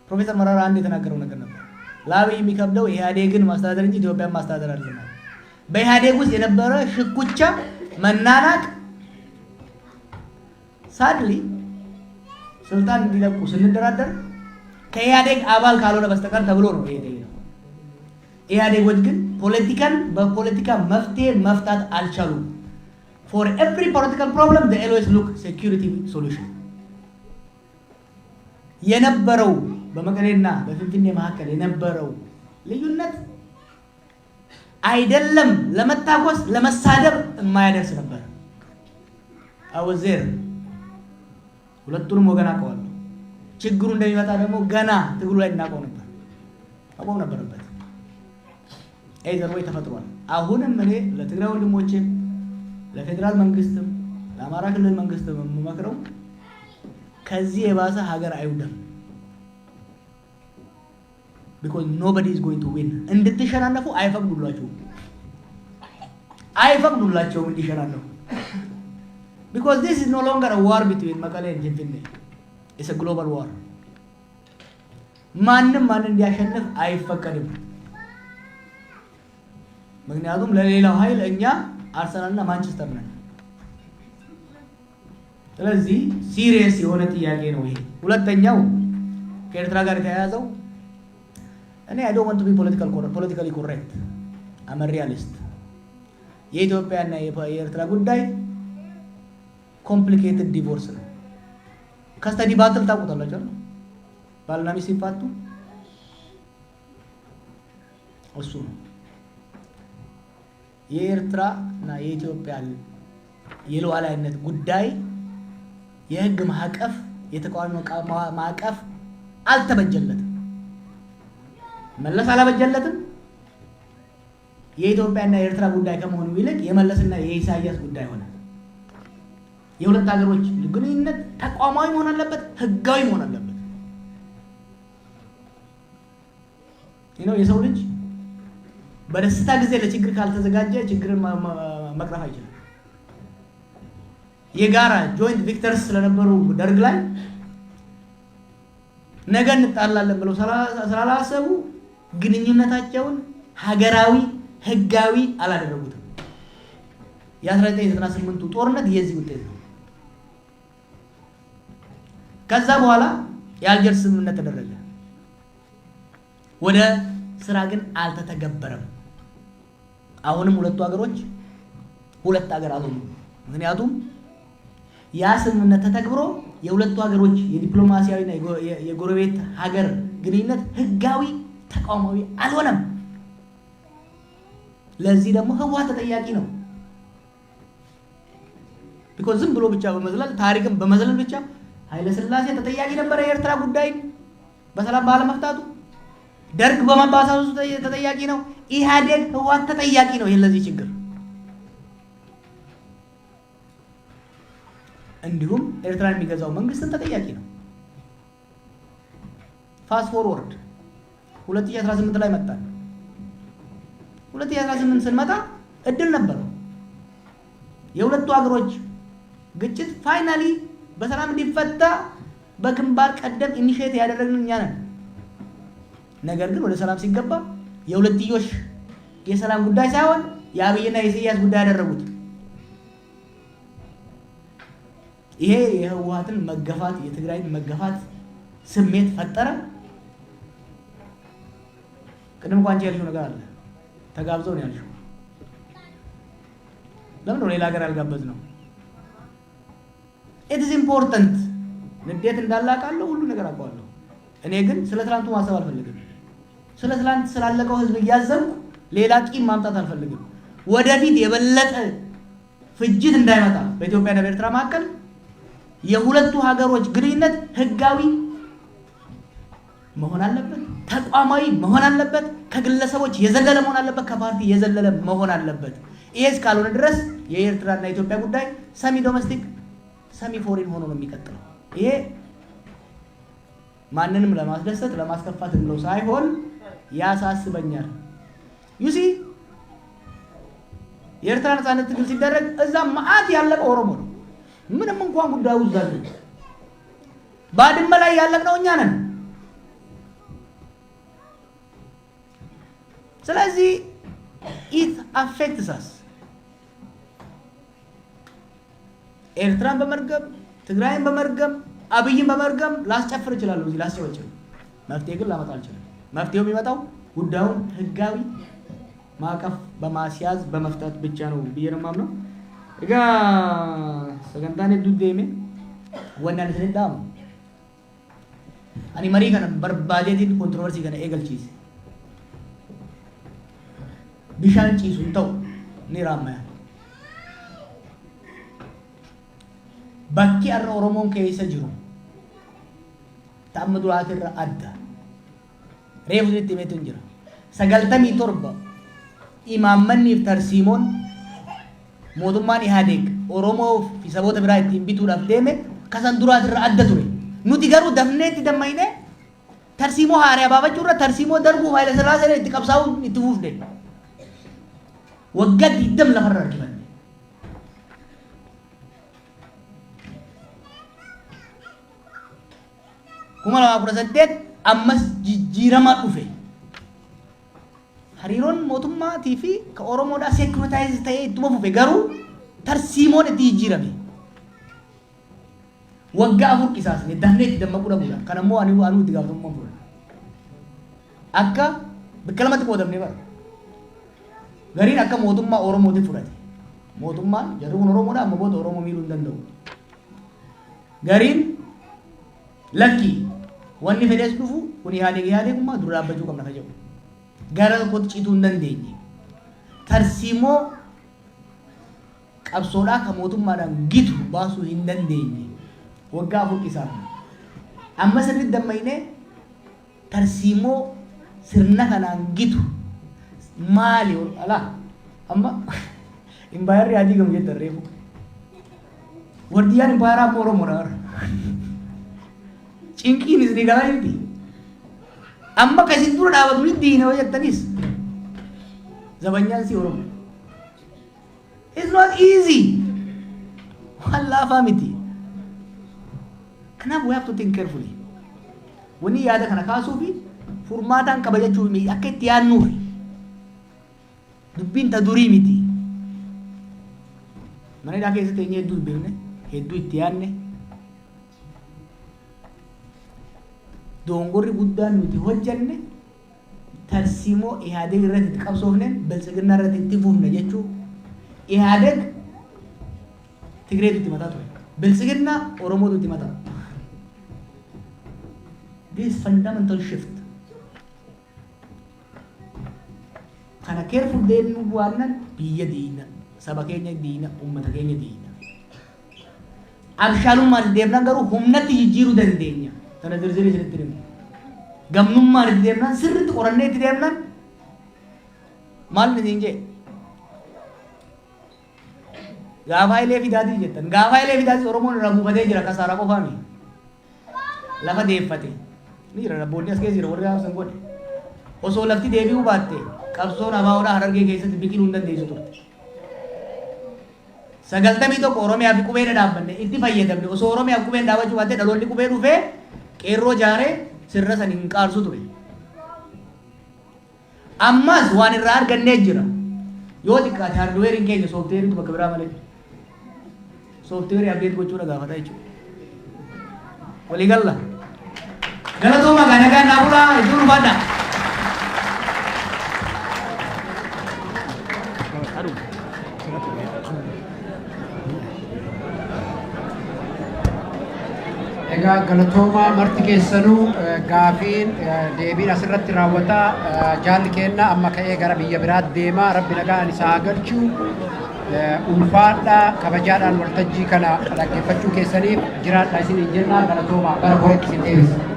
ፕሮፌሰር መረራ አንድ የተናገረው ነገር ነበር። ለአብይ የሚከብደው ኢህአዴግን ማስተዳደር እንጂ ኢትዮጵያን ማስተዳደር አይደለም። በኢህአዴግ ውስጥ የነበረ ሽኩቻ፣ መናናቅ sadly ስልጣን እንዲለቁ ስንደራደር ከኢህአዴግ አባል ካልሆነ በስተቀር ተብሎ ነው ይሄ ነው። ኢህአዴጎች ግን ፖለቲካን በፖለቲካ መፍትሄ መፍታት አልቻሉም። For every political problem, they always look security solution። የነበረው በመቀሌና በፊንፊኔ መካከል የነበረው ልዩነት አይደለም ለመታኮስ፣ ለመሳደብ የማያደርስ ነበር። I was there። ሁለቱንም ወገን አውቀዋለሁ። ችግሩ እንደሚመጣ ደግሞ ገና ትግሉ ላይ እናውቀው ነበር፣ አቆም ነበረበት። Either way ተፈጥሯል። አሁንም እኔ ለትግራይ ወንድሞቼም፣ ለፌዴራል መንግስትም፣ ለአማራ ክልል መንግስትም የምመክረው ከዚህ የባሰ ሀገር አይውደም። Because nobody is going to win። እንድትሸናነፉ አይፈቅዱላችሁም፣ አይፈቅዱላቸውም እንዲሸናነፉ። Because this is no longer war between መቀሌ and ፊንፊኔ፣ it's global war። ማንም ማንን እንዲያሸንፍ አይፈቀድም። ምክንያቱም ለሌላው ኃይል እኛ አርሰናልና ማንቸስተር ነን። ስለዚህ serious የሆነ ጥያቄ ነው ይሄ። ሁለተኛው ከኤርትራ ጋር የተያያዘው፣ እኔ I don't want to be politically correct፣ I'm realist። የኢትዮጵያና የኤርትራ ጉዳይ complicated divorce ነው። Custody battle ታውቁታላችሁ አይደል? ባልና ሚስት ሲፋቱ እሱ ነው። የኤርትራ እና የኢትዮጵያ የሉዓላዊነት ጉዳይ የህግ ማዕቀፍ፣ የተቋም ማዕቀፍ አልተበጀለትም። መለስ አላበጀለትም። የኢትዮጵያና የኤርትራ ጉዳይ ከመሆኑ ይልቅ የመለስና የኢሳያስ ጉዳይ ሆነ። የሁለት ሀገሮች ግንኙነት ተቋማዊ መሆን አለበት፣ ህጋዊ መሆን አለበት። ይህ የሰው ልጅ በደስታ ጊዜ ለችግር ካልተዘጋጀ ችግርን መቅረፍ አይችልም። የጋራ joint victors ስለነበሩ ደርግ ላይ ነገ እንጣላለን ብለው ስላላሰቡ ግንኙነታቸውን ሀገራዊ፣ ህጋዊ አላደረጉትም። የ1998ቱ ጦርነት የዚህ ውጤት ነው። ከዛ በኋላ የአልጀርስ ስምምነት ተደረገ። ወደ ስራ ግን አልተተገበረም። አሁንም ሁለቱ ሀገሮች ሁለት ሀገር አልሆኑም። ምክንያቱም ያ ስምምነት ተተግብሮ የሁለቱ ሀገሮች የዲፕሎማሲያዊና የጎረቤት ሀገር ግንኙነት ህጋዊ፣ ተቋማዊ አልሆነም። ለዚህ ደግሞ ህወሓት ተጠያቂ ነው። Because ዝም ብሎ ብቻ በመዝለል፣ ታሪክን በመዝለል ብቻ፣ ኃይለ ሥላሴ ተጠያቂ ነበረ የኤርትራ ጉዳይ በሰላም ባለመፍታቱ። ደርግ በማባባሱ ተጠያቂ ነው። ኢህአዴግ፣ ህወሓት ተጠያቂ ነው ይሄን ለዚህ ችግር። እንዲሁም ኤርትራን የሚገዛው መንግስትን ተጠያቂ ነው። Fast forward 2018 ላይ መጣን። 2018 ስንመጣ እድል ነበረው። የሁለቱ ሀገሮች ግጭት finally በሰላም እንዲፈታ በግንባር ቀደም initiate ያደረግን እኛ ነን። ነገር ግን ወደ ሰላም ሲገባ የሁለትዮሽ የሰላም ጉዳይ ሳይሆን የአብይና የኢሳያስ ጉዳይ ያደረጉት። ይሄ የህወሓትን መገፋት፣ የትግራይን መገፋት ስሜት ፈጠረ። ቅድም እንኳን አንቺ ያልሽው ነገር አለ። ተጋብዘው ነው ያልሽው። ለምን ነው ሌላ ሀገር ያልጋበዝ ነው? It is important። ንዴት እንዳለ አውቃለሁ፣ ሁሉ ነገር አውቀዋለሁ። እኔ ግን ስለ ትላንቱ ማሰብ አልፈልግም። ስለ ትላንት ስላለቀው ህዝብ እያዘንኩ ሌላ ቂም ማምጣት አልፈልግም። ወደፊት የበለጠ ፍጅት እንዳይመጣ በኢትዮጵያና በኤርትራ መካከል የሁለቱ ሀገሮች ግንኙነት ህጋዊ መሆን አለበት፣ ተቋማዊ መሆን አለበት፣ ከግለሰቦች የዘለለ መሆን አለበት፣ ከፓርቲ የዘለለ መሆን አለበት። ይሄ እስካልሆነ ድረስ የኤርትራና የኢትዮጵያ ጉዳይ semi domestic, semi foreign ሆኖ ነው የሚቀጥለው። ይሄ ማንንም ለማስደሰት፣ ለማስከፋት ብለው ሳይሆን ያሳስበኛል። You see፣ የኤርትራ ነጻነት ትግል ሲደረግ እዛ መዓት ያለቀ ኦሮሞ ነው። ምንም እንኳን ጉዳዩ እዛ ባድመ ላይ ያለቅነው እኛ ነን። ስለዚህ it affects us። ኤርትራን በመርገም፣ ትግራይን በመርገም፣ አብይን በመርገም ላስጨፍር እችላለሁ፣ እዚህ ላስጨበጭብ። መፍትሄ ግን ላመጣ አልችልም። መፍትሄው የሚመጣው ጉዳዩን ህጋዊ ማዕቀፍ በማስያዝ በመፍታት ብቻ ነው ብዬ ነው የማምነው። Egaa sagantaan hedduu deeme wanni ani isin dhaamu, ani marii kana barbaadeetiin controversy kana eegalchiise. Bishaan ciisu hin ta'u ni raammaya. Bakki har'a Oromoon keessa jiru ta'amma duraatirra adda. Reefu itti himeetu hin jira. 97 imaammanniif tarsiimoon mootummaan Ihaadeeg Oromoo fi saboota biraa ittiin bituudhaaf deeme kasan duraatirra adda ture. Nuti garuu dafnee itti dammayne tarsiimoo haaraa baafachuu irra tarsiimoo darbuu Haayila Sillaasee itti qabsaa'uu itti fufne. Waggaa 20 lafarra harkifanne. 2018 ammas jijjiirama dhufe. Hariiroon mootummaatii fi ka Oromoodhaa securitize ta'ee ittuma fufe, garuu tarsiimoon itti jijjiirame. Waggaa 4 qisaasne dafnee itti dammaquu dhabuudhaan. Kan ammoo ani anuu itti gaafatamummaa fudhadha. Akka bakka lamatti qoodamnee bara. Gariin akka mootummaa Oromootti fudhate. Mootummaan jarri kun Oromoodha, amma booda Oromoo miidhuu hin danda'u. Gariin lakki, wanni fedhees dhufu kun Ihaadeeg Ihaadeegummaa dura dhaabbachuu qabna ka jedhu. Gara tokkotti cituu hin dandeenye. Tarsiimoo qabsoodhaa kan mootummaadhaan gitu baasuu hin dandeenye. Waggaa 4 qisaafne. Amma sirriitti dammaynee tarsiimoo sirna kanaan gitu maali alaa amma impaayarri adii gamu jettan reefu. Wardiyyaan impaayaraa ammoo Oromoodha warra. Cinqiin isinii galaa jirti. Amma kan isin dura dhaabatu ni diina yoo jettanis zabanyaan si Oromo. It's not easy. Waan laafaa miti. Kanaaf we have to think carefully. Wanni yaada kana kaasuu fi furmaataan qaba jechuu akka itti yaadnuufi. Dubbiin ta durii miti. Mana hidhaa keessatti eenyu hedduu dubbifne, hedduu itti yaadne. Dongorri guddaan nuti hojjanne tarsiimoo Ihaadeg irratti itti qabsoofne Biltsiginnaa irratti itti fufne jechuu. Ihaadeg Tigreetu itti mataa ture. Biltsiginnaa Oromootu itti mataa. This fundamental shift. Kana careful deemuu waannan biyya diina, saba keenya diina, uummata keenya diina. Abshaalummaan deemnaan garuu humnatti jijjiiruu dandeenya. Kana zirzirii isinitti himu. Gamnummaan itti deemnaan, sirriitti qorannee itti deemnaan, maal isin jee? Gaafa Hayilee Fidaatii jettan. Gaafa Hayilee Fidaatii Oromoon irraa buufatee jira, kasaaraa qofaami. Lafa deeffate. Ni jira, abboonni as keessa jira warri haasaan godhe. Osoo lafti deebi'uu baatte qabsoon ABOdhaa Harargee keessatti biqiluu hin dandeessu turte. 91 Oromiyaa fi qubee dhaabbanne itti fayyadamne. Osoo Oromiyaa fi qubeen dhaabbachuu baatte dhaloonni qubee dhufee qeerroo jaaree sirna san hin qaarsu ture. Ammas waan irraa argannee jira. Yoo xiqqaate hardwareiin keenya softwareiitu bakka biraa malee. Softwareii update gochuudha gaafata jechuudha. Waliigalla. Galatooma gaa, nagaan naa bulaa, iddoo ulfaadha. Egaa galatoomaa marti keessanuu. Gaafiin deebiin asirratti raawwataa. Jaalli keenna amma ka'ee gara biyya biraatti deema. Rabbi nagaan isaa haa galchu. Ulfaadhaa, kabajaadhaan waltajjii kana dhaggeeffachuu keessaniif jiraadha isiniin jenna. Galatoomaa, gara boreetti isin deebisa.